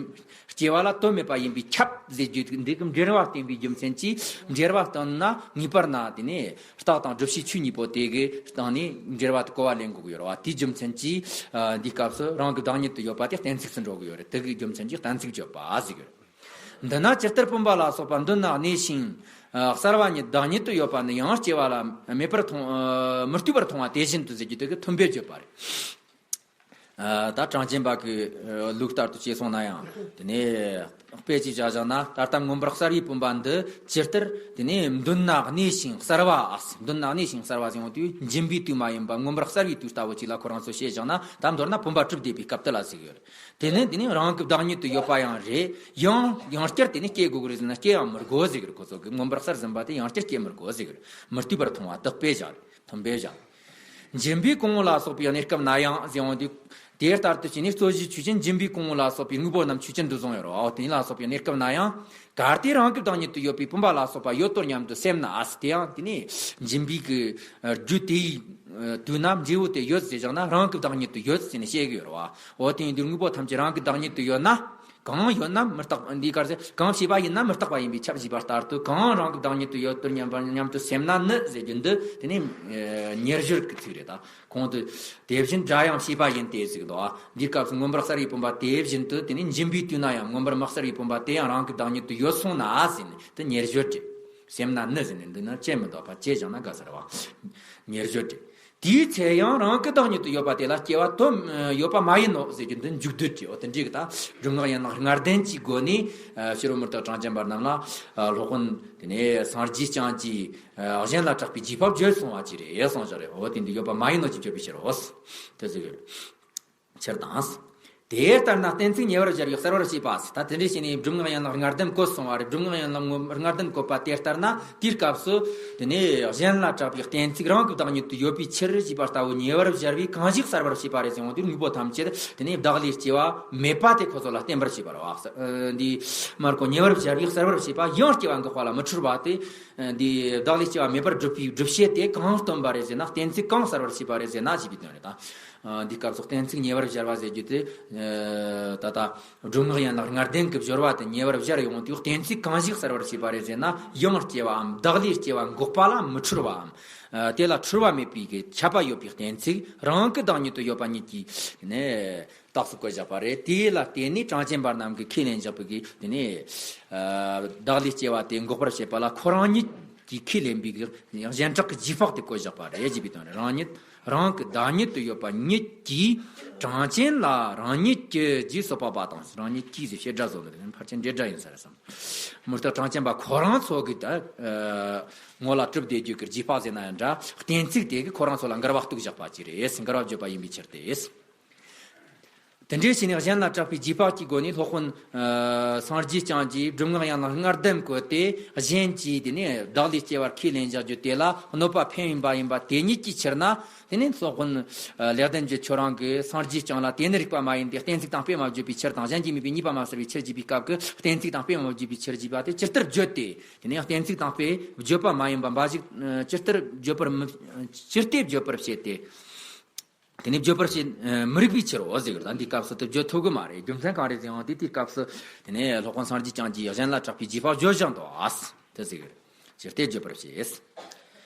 སྐྱེ་བ་ལ་དོན་མེད་པ་ཡིན་པས་ཁྱབ་ཟེར་རྒྱུ་འདི་གི་འབྲེལ་བ་བསྟན་པའི་རྒྱུ་མཚན་གྱིས། འབྲེལ་བ་བསྟན་ན་ངེས་པར་ན་དེ་ནས་རྟགས་དང་བསྒྲུབ་བྱའི་ཆོས་གཉིས་པོ་དེ་གི་སྟེང་ནས་འབྲེལ་བ་དེ་གོ་བ་ལེན་དགོས་ཀྱི་ཡོད་རེད་བ། དེའི་རྒྱུ་མཚན་གྱིས་ཨ་འདིའི་སྐབས་སུ་རང་གི་བདག་ཉིད་དུ་ཡོད་པ་དེ་གཏན་ཚིགས་སུ་འགྲོ་གི་ཡོད་རེད། དེ་གི་རྒྱུ་མཚན་གྱིས་གཏན་ཚིགས་བརྗོད་པ་ཟེར་གི་རེད། འདི་ན་ཇི་ལྟར་བུམ་པ་ལ་སོགས་པ་མདུན་ན་གནས་ཤིང་། ཨ་གསལ་བ་ཉིད་བདག་ཉིད་དུ་ཡོད་པ་ནི་ཡང་སྐྱེ་བ་ལ་མེད་པར་མཐོང་། ཨ་མི་ལྟོས་པར་མཐོང་བ་དེ་བཞིན་དུ་ཟེར་རྒྱུ་དེ་གི་མཐུན་དཔེ་བརྗོད་པ་རེད། ཨ་ད་གྲངས་ཅན་པ་གི་ཨ་ལུགས་ལྟར་དུ་བྱས་སོང་ན་ཡང་། དེ་ནས་དཔེ་ཅིག་བཞག་བཞག་ན། ད་ལྟ་མངོན་པར་གསལ་བའི་བུམ་པ་འདི་ཇི་ལྟར་དེ་ནས་མདུན་ན་གནས་ཤིང་གསལ་བ། ཨ་མདུན་ན་གནས་ཤིང་གསལ་བ་ཟེར་ཡོང་དུས། འཇིམ་པའི་དུས་མ་ཡིན་པ་མངོན་པར་གསལ་བའི་དུས་ལྟ་བུ་ཅིག་ལ་ཁོ་རང་ཚོ་བཤད་བཞག་ན། ད་མདོར་ན་བུམ་པ་གྲུབ་བསྡད་པའི་སྐབས་དེ་ལ་ཟེར་གི་ཡོད་རེད། དེ་ནི་དེ་ནི་རང་གི་བདག་ཉིད་དུ་ཡོད་པ་ཡང་རེད། ཡང་ཡང་བསྐྱར་དེ་ནི་སྐྱེ་དགོས་ཀྱི་རེད་ཟེར་ན་སྐྱེ་ཡང་མི་དགོས་ཟེར་གི་རེད། ཁོ་ཚོ་གི་མངོན་པར་གསལ་ཟིན་པ་དེ་ཡང་བསྐྱར་སྐྱེ་མི་དགོས་ཟེར་གི་རེད། མི་ལྟོས་པར་མཐོང་བ་དེ་དཔེ་བཞག་རེད། མཐུན་དཔེ་བཞག་འཇིམ་པའི་གོང་བུ་ལ་སོགས་པའི་གནས་སྐབས་ན་ཡང་ཟེར་ཡོང་དུས། དེ་ལྟར་དུ་བྱས་ནས་རྩོད་གཞི་ཆོས་ཅན། འཇིམ་པའི་གོང་བུ་ལ་སོགས་པའི་དངོས་པོ་རྣམས་ཆོས་ཅན་དུ་བཟུང་ཡོད་རེད། འོ་དེ་ལ་སོགས་པའི་གནས་སྐབས་ན་ཡང་། གལ་ཏེ་རང་གི་བདག་ཉིད་དུ་ཡོད་པའི་བུམ་པ་ལ་སོགས་པ་ཡོད་དོ་སྙམ་དུ་སེམས་ན། ཨ་དེ་ཡང་དེ་ནས་འཇིམ་པའི་གི་རྒྱུ་དེའི་དུས་ན་འབྲས་བུ་དེ་ཡོད་ཟེར་བཞག་ན། རང་གི་བདག་ཉིད་དུ་ཡོད་ཟེར་ནས་བཤད་གི་ཡོད་རེད་བ། འོ་དེ་ཡིན་དུས་དངོས་པོ་ཐམས་ཅད་རང་གི་བདག་ཉིད་དུ་ཡོད་ན། གང་ཡོད་ན་མི་རྟག་པ། འདི་གར་ཟེར་གང་བྱས་པ་ཡིན་ན་མི་རྟག་པ་ཡིན་པས་ཁྱབ་ཅེས་པ་ལྟར་དུ། གང་རང་གི་བདག་ཉིད་དུ་ཡོད་དོ་སྙམ་པ་སྙམ་དུ་སེམས་ན་ནི་ཟེར་རྒྱུ་འདི་དེ་ནི་ཉེར་སྦྱོར་གྱི་ཚིག་རེད། ད་གོང་དུ་དེ་བཞིན་སྒྲ་ཡང་བྱས་པ་ཡིན་ཏེ་ཟེར་གི་འདུག་ཨ། འདིའི་སྐབས་སུ་མངོན་པར་གསལ་བའི་བུམ་པ་དེ་བཞིན་དུ་དེ་ནི་འཇིམ་པའི་དུས་ན་ཡང་མངོན་པར་མི་གསལ་བའི་བུམ་པ་དེ་ཡང་རང་གི་བདག་ཉིད་དུ་ཡོད་སོང་ན་ཟེར་ནས་དེ་ཉེར་སྦྱོར་གྱི། སེམས་ན་ནི་ཟེར་ནས་འདུག་ན་བཅད་མི་འདུག་པ། བཅད་བཞག་ན་དགའ་ས་རེད་བ། ཉེར་སྦྱོར་གྱི། དེའི་ཚེ་ཡང་རང་གི་བདག་ཉིད་དུ་ཡོད་པ་དེ་ལ་སྐྱེ་བ་དོན་ཡོད་པ་མ་ཡིན་ནོ་ཟེར་རྒྱུ་འདི་མཇུག་བསྡུ་གི། འོ་དེ་འདྲའི་གི་ད་སྒྲུབ་ངག་ཡན་ལག་ལྔ་ལྡན་གྱི་སྒོ་ནས་ཕྱི་རོལ་མུ་སྟེགས་གྲངས་ཅན་པ་རྣམས་ལ་སློབ་དཔོན་དེ་ནས་སངས་རྒྱས་བསྐྱངས་ཀྱིས་གཞན་ལ་གྲགས་པའི་རྗེས་དཔག་བརྗོད་གསུངས་པ་ཅིག་རེད་གསུངས་བཞག་རེད། འོ་དེ་འདི་ཡོད་པ་མ་ཡིན་ནོ་ཅིག་བརྗོད་པའི་ཕྱིར་རོ། དེ་ཟེར་གི་ཡོད། ཕྱིར་དང་། དེ་ལྟར་ན་གཏན་ཚིགས་ཉེ་བར་སྦྱར་བས་གསལ་བར་བྱེད་པ་ཟེར། ད་དེ་འདྲ་བྱས་ནས་སྒྲུབ་ངག་ཡན་ལག་ལྔ་ལྡན་བཀོད་སོང་བ་རེད། སྒྲུབ་ངག་ཡན་ལག་ལྔ་ལྡན་བཀོད་པ་དེ་ལྟར་ན། དེའི་སྐབས་སུ་དེ་ནས་གཞན་ལ་གྲགས་པའི་གཏན་ཚིགས་རང་གི་བདག་ཉིད་དུ་ཡོད་པའི་ཕྱིར་ཞེས་པ་ལྟ་བུ་ཉེ་བར་སྦྱར་བས་གང་ཞིག་གསལ་བར་བྱེད་པ་རེད་ཟེར་ཡོང་དུས། དངོས་པོ་ཐམས་ཅད་དེ་ནས་བདག་ལས་སྐྱེ་བ་མེད་པ་དེ་ཁོ་ཚོ་ལ་བསྟན་པར་བྱེད་པ་རེད་བ། འདི་མར་གོ་ཉེ་བར་སྦྱར་བས་གསལ་བར་བྱེད་པ། ཡང་སྐྱེ་བ་འགོག་པ་ལ་མི་འཁྲུལ་བ་སྟེ། འདི་བདག་ལས་སྐྱེ་བ་མེད་པར་སྒྲུབ་པའི་སྒྲུབ་བྱེད་དེ་གང་སྟོན་པ་རེད་ཟེར་ན། གཏན་ཚིགས་གང་གསལ་བར་བྱེད་པ་རེད་ཟེར་ན་ཞེས་པའི་དོན་རེད་ད། ཨ་འདིའི་སྐབས་སུ་གཏན་ཚིགས་ཉེ་བར་སྦྱར་བ་ཟེར་རྒྱུ་དེ། ཨ་ད་ལྟ་སྒྲུབ་ངག་ཡན་ལག་ལྔ་ལྡན་གྱི་སྦྱོར་བ་དེ་ཉེ་བར་སྦྱར་ཡོང་དུས། གཏན་ཚིགས་གང་ཞིག་གསལ་བར་བྱེད་པ་རེད་ཟེར་ན། ཡང་སྐྱེ་བའམ་བདག་ལས་སྐྱེ་བ་འགོག་པ་ལ་མི་འཁྲུལ་བའམ། ཨ་དེ་ལ་འཁྲུལ་བ་མེད་པའི་གི་ཁྱབ་པ་ཡོད་པའི་གཏན་ཚིགས་རང་གི་བདག་ཉིད་དུ་ཡོད་པ་ཉིད་ཀྱི་ནས་རྟགས་སུ་བཀོད་བཞག་པ་རེད། དེ་ལ་བརྟེན་ནས་གྲངས་ཅན་པ་རྣམས་ཀྱིས་ཁས་ལེན་བཞག་པའི་གི་དེ་ནས་ཨ་བདག་ལས་སྐྱེ་བ་དེ་འགོག་པར་བྱེད་པ་ལ་ཁོ་རང་ཉིད་ཀྱིས་ཁས་ལེན་པའི་གཞན་གྲགས་ཀྱི་རྗེས་དཔག་དེ་བཀོད་བཞག་པ་རེད་ཅེས་པའི་དོན་རེད། རང་ཉིད་རང་གི་བདག་ཉིད་དུ་ཡོད་པ་ཉིད་ཀྱིས་གྲངས་ཅན་ལ་རང་ཉིད་ཀྱི་རྗེས་སུ་དཔག་པ་དང་། རང་ཉིད་ཀྱིས་ཟེར་བྱེད་སྒྲ་བཟོ་ནི་རེད། ཕལ་ཆེར་འབྲེལ་སྒྲ་ཡིན་ས་རེད་བསམ། མུ་སྟེགས་གྲངས་ཅན་པ་ཁོ་རང་ཚོ་གི་ད་ངོ་ལ་གྲུབ་བསྡད་རྒྱུ་གི་རྗེས་དཔག་ཟེར་ན་ཡང་འདྲ། གཏན་ཚིགས་དེ་གི་ཁོ་རང་ཚོ་ལ་འགལ་བ་གཏུགས་བཞག་པ་ཅིག་རེད། འགལ་བ་བརྗོད་པ་ཡིན་པའི་ཕྱིར་ཏེ། དེ་འདྲའི་ཕྱིར་ནི་གཞན་ལ་གྲགས་པའི་རྗེས་དཔག་གི་སྒོ་ནས་སློབ་དཔོན་སངས་རྒྱས་བསྐྱངས་ཀྱིས་སྒྲུབ་ངག་ཡན་ལག་ལྔ་ལྡན་བཀོད་དེ། གཞན་གྱིས་དེ་ནས་བདག་ལས་སྐྱེ་བར་ཁས་ལེན་བཞག་རྒྱུ་དེ་ལ་གནོད་པ་ཕན་ཡིན་པ་ཡིན་པ་དེ་ཉིད་ཀྱི་ཕྱིར་ན། དེ་ནས་སློབ་དཔོན་ལེགས་ལྡན་འབྱེད་ཁྱོད་རང་གིས་སངས་རྒྱས་བསྐྱངས་ལ་དེ་ནི་རིགས་པ་མ་ཡིན་ཏེ། གཏན་ཚིགས་དང་དཔེ་མ་བརྗོད་པའི་ཕྱིར་དང་། གཞན་གྱིས་དམིགས་པའི་ཉེས་པ་མ་བསལ་བའི་ཕྱིར་ཞེས་པའི་སྐབས་ཀྱི་གཏན་ཚིགས་དང་དཔེ་མ་བརྗོད་པའི་ཕྱིར་ཞེས་པ་དེ་ཇི་ལྟར་བརྗོད་དེ། དེ་ནས་གཏན་ཚིགས་དང་དཔེ་བརྗོད་པ་མ་ཡིན་པ་འབའ་ཞིག་ཇི་ལྟར་བརྗོད་པར་མི་ཇི་སྟེ་བརྗོད་པར་བྱེད་དེ། དེ་ནས་བརྗོད་པར་བྱེད་མི་རིགས་པའི་ཕྱིར་རོ་ཟེར་གི་རེད། ད་འདིའི་སྐབས་སུ་དེ་བརྗོད་ཐུབ་གི་མ་རེད། རྒྱུ་མཚན་གང་རེད་ཟེར་ཡང་དེ་དེའི་སྐབས་སུ་དེ་ནས་སློབ་དཔོན་སངས་རྒྱས་བསྐྱངས་ཀྱིས་གཞན་ལ་གྲགས་པའི་རྗེས་དཔག་བརྗོད་བཞིན་དུ་ཨ་དེ་ཟེར་གི་རེད། ཇི་སྟེ་བརྗོད་པར་བྱེད།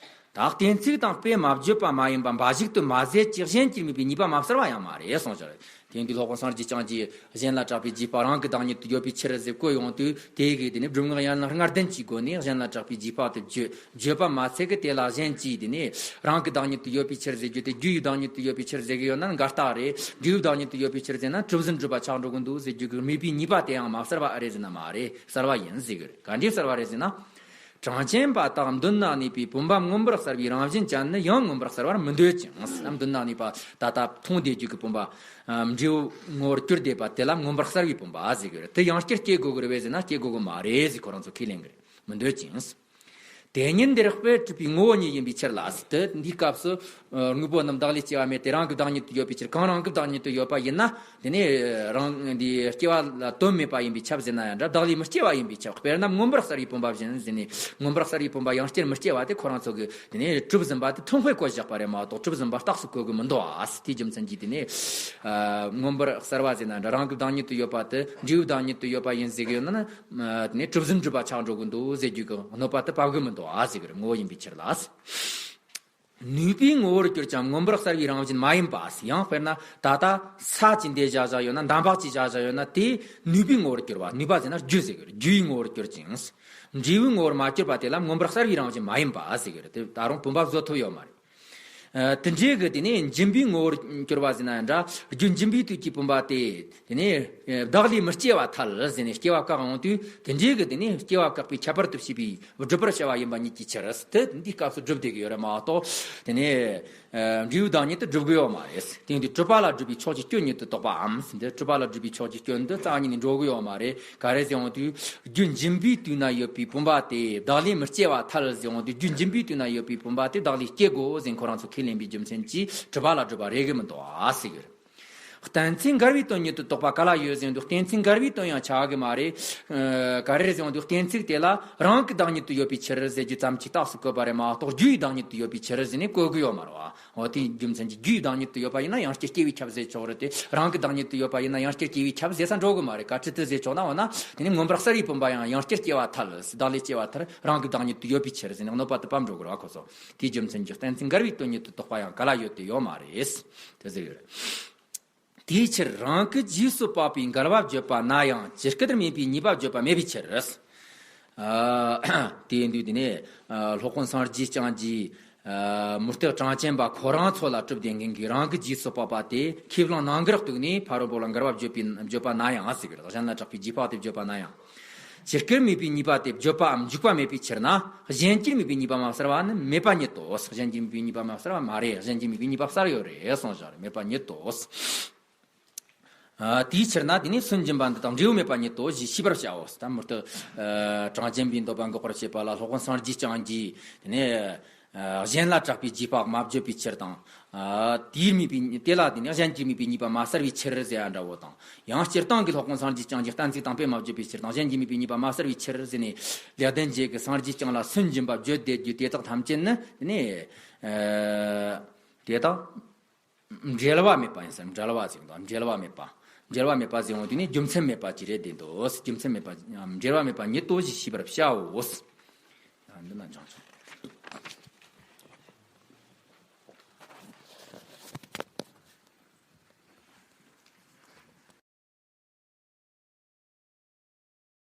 ད་གཏན་ཚིགས་དང་དཔེ་མ་བརྗོད་པ་མ་ཡིན་པ་འབའ་ཞིག་ཏུ་མ་ཟད་ཀྱི་གཞན་གྱིས་དམིགས་པའི་ཉེས་པ་མ་བསལ་བ་ཡང་མ་རེད་གསུངས་ཤིང་། དེ་ཡིན་དུས་སློབ་དཔོན་སངས་རྒྱས་བསྐྱངས་ཀྱིས་གཞན་ལ་གྲགས་པའི་རྗེས་དཔག་རང་གི་བདག་ཉིད་དུ་ཡོད་པའི་ཕྱིར་ཟེར་བཀོད་ཡོང་དུས། དེ་གིས་དེ་ནི་སྒྲུབ་ངག་ཡན་ལག་ལྔ་ལྡན་གྱི་སྒོ་ནས་གཞན་ལ་གྲགས་པའི་རྗེས་དཔག་དེ་བརྗོད་བརྗོད་པ་མ་ཚད་ཀྱི་དེ་ལ་གཞན་གྱིས་དེ་ནི་རང་གི་བདག་ཉིད་དུ་ཡོད་པའི་ཕྱིར་ཟེར་རྒྱུ་དེ་རྒྱུ་ཡི་བདག་ཉིད་དུ་ཡོད་པའི་ཕྱིར་ཟེར་གི་ཡོད་ན་འགལ་རྟགས་རེད། འབྲས་བུའི་བདག་ཉིད་དུ་ཡོད་པའི་ཕྱིར་ཟེར་ན་གྲུབ་ཟིན་སྒྲུབ་པ་ཆགས་འགྲོ་གི་འདུག་ཟེར་རྒྱུ་གི་དམིགས་པའི་ཉེས་པ་དེའང་མ་བསལ་བ་ཨེ་རེད་ཟེར་ན་མ་རེད། བསལ་བ་ཡིན་ཟེར་གི་རེད། ག་འདྲའི་བསལ་བ་རེད་ཟེར་ན། གྲངས་ཅན་པ་དག་མདུན་ན་གནས་པའི་བུམ་པ་མངོན་པར་གསལ་བའི་རང་བཞིན་ཅན་ནི་ཡང་མངོན་པར་གསལ་བར་མི་འདོད་ཅིང་། མདུན་ན་གནས་པ་ད་ལྟ་མཐོང་བསྡད་རྒྱུ་གི་བུམ་པ། ཨ། འབྲས་བུ་ངོ་བོར་གྱུར་བསྡད་པ་དེ་ལ་མངོན་པར་གསལ་བའི་བུམ་པ་ཟེར་གྱི་ཡོད་རེད། དེ་ཡང་བསྐྱར་སྐྱེ་དགོས་ཀྱི་རེད་པས་ཟེར་ན་སྐྱེ་དགོས་ཀྱི་མ་རེད་ཟེར་ཁོ་རང་ཚོ་ཁས་ལེན་གྱི་རེད། མི་འདོད་ཅིང་། དེ་ཉིད་འདིར་དཔེ་གྲུབ་པའི་ངོ་བོ་ཉིད་ཡིན་པའི་ཕྱིར་ལ། དེ་འདིའི་སྐབས་སུ་དངོས་པོ་རྣམས་བདག་ལས་སྐྱེ་བ་མེད་དེ་རང་གི་བདག་ཉིད་དུ་ཡོད་པའི་ཕྱིར། གང་རང་གི་བདག་ཉིད་དུ་ཡོད་པ་ཡིན་ན། དེ་ནས་རང་འདི་སྐྱེ་བ་ལ་དོན་མེད་པ་ཡིན་པས་ཁྱབ་ཟེར་ན་ཡང་འདྲ། བདག་ལས་མི་སྐྱེ་བ་ཡིན་པས་ཁྱབ། དཔེར་ན་མངོན་པར་གསལ་བའི་བུམ་པ་བཞིན་ཟེར་ནས། མངོན་པར་གསལ་བའི་བུམ་པ་ཡང་བསྐྱར་མི་སྐྱེ་བ་དེ་ཁོ་རང་ཚོ་གི་དེ་ནས་གྲུབ་ཟིན་པ་དེ་ཐུན་དཔེ་བཀོད་བཞག་པ་རེད་མ་གཏོགས་གྲུབ་ཟིན་པ་རྟགས་སུ་བཀོད་གི་མི་འདུག་ཨ། དེའི་རྒྱུ་མཚན་གྱིས་དེ་ནས་ཨ། མངོན་པར་གསལ་བ་ཟེར་ན་འདྲ། རང་གི་བདག་ཉིད་དུ་ཡོད་པ་དེ་འབྲས་བུའི་བདག་ཉིད་དུ་ཡོད་པ་ཡིན་ཟེར་གི་ཡོད་ན་ནི། ཨ། དེ་ནས་གྲུབ་ཟིན་སྒྲུབ་པ་ཆགས་འགྲོ་གི་འདུག་ཟེར་རྒྱུ་གི་གནོད་པ་དེ་བབས་གི་མི་འདུག་ཨ་ཟེར་གི་རེད། ངོ་བོ་ཡིན་པའི་ཕྱིར་ལ། ནུས་པའི་ངོ་བོར་གྱུར་ཀྱང་མངོན་པར་གསལ་བའི་རང་བཞིན་མ་ཡིན་པ། ཡང་དཔེར་ན་ད་ལྟ་ས་ཅིག་འདི་བཞག་བཞག་ཡོད་ན། འདམ་བག་ཅིག་བཞག་བཞག་ཡོད་ན། དེ་ནུས་པའི་ངོ་བོར་གྱུར་པ། ནུས་པ་ཟེར་ན་རྒྱུ་ཟེར་གི་རེད། རྒྱུའི་ངོ་བོར་གྱུར་ཅིང་། འབྲས་བུའི་ངོ་བོར་མ་གྱུར་པ་དེ་ལ་མངོན་པར་གསལ་བའི་རང་བཞིན་མ་ཡིན་པ་ཟེར་གི་རེད། དེ་ད་རུང་བུམ་པ་བཟོ་ཐུབ་ཡོད་མ་རེད། ཨ། དེ་འདྲའི་གི་དེ་ནས་འབྱིན་པའི་ངོ་བོར་གྱུར་པ་ཟེར་ན་ཡང་འདྲ། རྒྱུ་འབྱིན་པའི་དུས་ཀྱི་བུམ་པ་དེ་དེ་ནས་བདག་ལས་མི་སྐྱེ་བ་ཐལ་ཟེར་ནས་སྐྱེ་བ་བཀག་ཡོང་དུས། དེ་འདྲའི་གི་དེ་ནས་སྐྱེ་བ་བཀག་པའི་ཁྱད་པར་དུ་བྱས་པའི་སྒྲུབ་པར་བྱ་བ་ཡིན་པ་ཉིད་ཀྱི་ཕྱིར། དེ་འདིའི་སྐབས་སུ་སྒྲུབ་བསྡད་ཀྱི་ཡོད་རེད་མ་གཏོགས། དེ་ནས་ཨ། འབྲས་བུའི་བདག་ཉིད་དུ་སྒྲུབ་ཀྱི་ཡོད་མ་རེད། དེ་ཡིན་དུས་གྲུབ་པ་ལ་སྒྲུབ་པའི་ཕྱོགས་ཀྱི་སྐྱོན་ཉིད་དུ་དོགས་པའམ། འདི་གྲུབ་པ་ལ་སྒྲུབ་པའི་ཕྱོགས་ཀྱི་སྐྱོན་འདི་རྩ་བ་ཉིད་ནས་འགྲོ་གི་ཡོད་མ་རེད། ག་རེ་ཟེར་ཡོང་དུས། རྒྱུ་འབྱིན་པའི་དུས་ན་ཡོད་པའི་བུམ་པ་དེ་བདག་ལས་མི་སྐྱེ་བ་ཐལ་ཟེར་ཡོང་དུས། རྒྱུ་འབྱིན་པའི་དུས་ན་ཡོད་པའི་བུམ་པ་དེ་བདག་ལས་སྐྱེ་དགོས་ཟེར་ཁོ་རང་ཚོ་ཁས་ལེན་པའི་རྒྱུ་མཚན་གྱིས་གྲུབ་པ་ལ་སྒྲུབ་པ་རེད་གི་མི་འདུག་ཨ་ཟེར་གི་རེད། གཏན་ཚིགས་འགལ་བའི་དོན་ཉིད་དུ་དོགས་པ་ག་ལ་ཡོད་ཟེར་དུས། གཏན་ཚིགས་འགལ་བའི་དོན་ཡང་ཆགས་གི་མ་རེད། ཨ། ག་རེ་རེད་ཟེར་དུས། གཏན་ཚིགས་དེ་ལ་རང་གི་བདག་ཉིད་དུ་ཡོད་པའི་ཕྱིར་ཟེར་རྒྱུ་ཙམ་གྱིས་རྟགས་སུ་བཀོད་པ་རེད་མ་གཏོགས། རྒྱུ་ཡི་བདག་ཉིད་དུ་ཡོད་པའི་ཕྱིར་ཟེར་ནས་བཀོད་གི་ཡོད་མ་རེད་བ། འོ། དེའི་རྒྱུ་མཚན་གྱིས་རྒྱུ་ཡི་བདག་ཉིད་དུ་ཡོད་པ་ཡིན་ན་ཡང་བསྐྱར་སྐྱེ་བས་ཁྱབ་ཟེར་ཆོག་རེད་དེ། རང་གི་བདག་ཉིད་དུ་ཡོད་པ་ཡིན་ན་ཡང་བསྐྱར་སྐྱེ་བས་ཁྱབ་ཟེར་ས་འགྲོ་གི་མ་རེད། ག་ཅི་དེ་ཟེར་ཆོག་ན། འོ་ན་དེ་ནི་མངོན་པར་གསལ་བའི་བུམ་པ་ཡང་ཡང་བསྐྱར་སྐྱེ་བ་ཐལ། བདག་ལས་སྐྱེ་བ་ཐལ། རང་གི་བདག་ཉིད་དུ་ཡོད་པའི་ཕྱིར་ཟེར་ནས་གནོད་པ་དེ་བབས་འགྲོ་གི་རེད་བ་ཁོ་ཚོ། དེའི་རྒྱུ་མཚན་གྱིས་གཏན་ཚིགས་འགལ་བའི་དོན་ཉིད་དུ་དོགས་པ་ཡང་ག་ལ་ཡོད་དེ་ཡོད་མ་རེད། དེ་ཟེར་གི་རེད། དེའི་ཕྱིར་རང་གི་རྗེས་སུ་དཔག་པའི་འགལ་བ་བརྗོད་པ་ན་ཡང་ཇི་སྐད་དུ་དམིགས་པའི་ཉེས་པ་བརྗོད་པ་མེད་པའི་ཕྱིར། ཨ། དེ་ཡིན་དུས་དེ་ནས། ཨ། སློབ་དཔོན་སངས་རྒྱས་བསྐྱངས་ཀྱིས། ཨ། མུ་སྟེགས་གྲངས་ཅན་པ་ཁོ་རང་ཚོ་ལ་གྲུབ་བསྡད་མཁན་གྱི་རང་གི་རྗེས་སུ་དཔག་པ་དེ་ཁས་བླངས་གནང་གི་རེད་འདུག་ནས། ཕ་རོལ་པོ་ལ་འགལ་བ་བརྗོད་པའི་བརྗོད་པ་ན་ཡང་ཟེར་གི་རེད། གཞན་ལ་གྲགས་པའི་རྗེས་དཔག་དེ་བརྗོད་པ་ན་ཡང་། ཇི་སྐད་དམིགས་པའི་ཉེས་པ་དེ་བརྗོད་པའམ་འཇུག་པ་མེད་པའི་ཕྱིར་ན། གཞན་གྱིས་དམིགས་པའི་ཉེས་པ་མ་བསལ་བ་ནི་མེད་པ་ཉིད་དོ། གཞན་གྱིས་དམིགས་པའི་ཉེས་པ་མ་བསལ་བ་མ་རེད། གཞན་གྱིས་དམིགས་པའི་ཉེས་པ་བསལ་ཡོད་རེད་གསུངས་བཞག་རེད། མེད་པ་ཉིད་དོ། ཨ། དེའི་ཕྱིར་ན་དེ་ནི་སུན་འབྱིན་པ་འདི་དག་འབྲས་བུ་མེད་པ་ཉིད་དོ་ཞེས་ཤེས་པར་བྱའོ། ད་མུ་སྟེགས། ཨ། གྲངས་ཅན་པའི་འདོད་པ་འགོག་པར་བྱེད་པ་ལ་སློབ་དཔོན་སངས་རྒྱས་བསྐྱངས་ཀྱིས་དེ་ནས། ཨ། གཞན་ལ་གྲགས་པའི་རྗེས་དཔག་མ་བརྗོད་པའི་ཕྱིར་དང་། ཨ། དེའི་དམིགས་པའི་དེ་ལ་དེ་ནས་གཞན་གྱིས་དམིགས་པའི་ཉེས་པ་མ་བསལ་བའི་ཕྱིར་ཟེར་ཡ་འདྲ་བོ་དང་། ཡང་སྤྱིར་བཏང་གི་སློབ་དཔོན་སངས་རྒྱས་བསྐྱངས་ཀྱིས་གཏན་ཚིགས་དང་དཔེ་མ་བརྗོད་པའི་ཕྱིར་དང་། གཞན་གྱིས་དམིགས་པའི་ཉེས་པ་མ་བསལ་བའི་ཕྱིར་ཟེར་ནས། ལེགས་ལྡན་འབྱེད་ཀྱི་སངས་རྒྱས་བསྐྱངས་ལ་སུན་འབྱིན་པ་བརྗོད་བསྡད་རྒྱུ་དེ་དག་ཐམས་ཅད་ནི་དེ་ནས། ཨ། དེ་དག་འབྲེལ་བ་མེད་པ་ཡིན་ཟེར། འབྲེལ་བ་ཟེར་དང་འབྲེལ་བ་མེད་པ། འབྲེལ་བ་མེད་པ་ཟེར་འོང་དུས་ནི་རྒྱུ་མཚན་མེད་པ་ཅིག་རེད་བསྡད་འདུག་རྒྱུ་མཚན་མེད་པ། འབྲེལ་བ་མེད་པ་ཉིད་དོ་ཞེས་ཤེས་པར་བྱའོ། འདི་ན་འབྱུང་ཆོག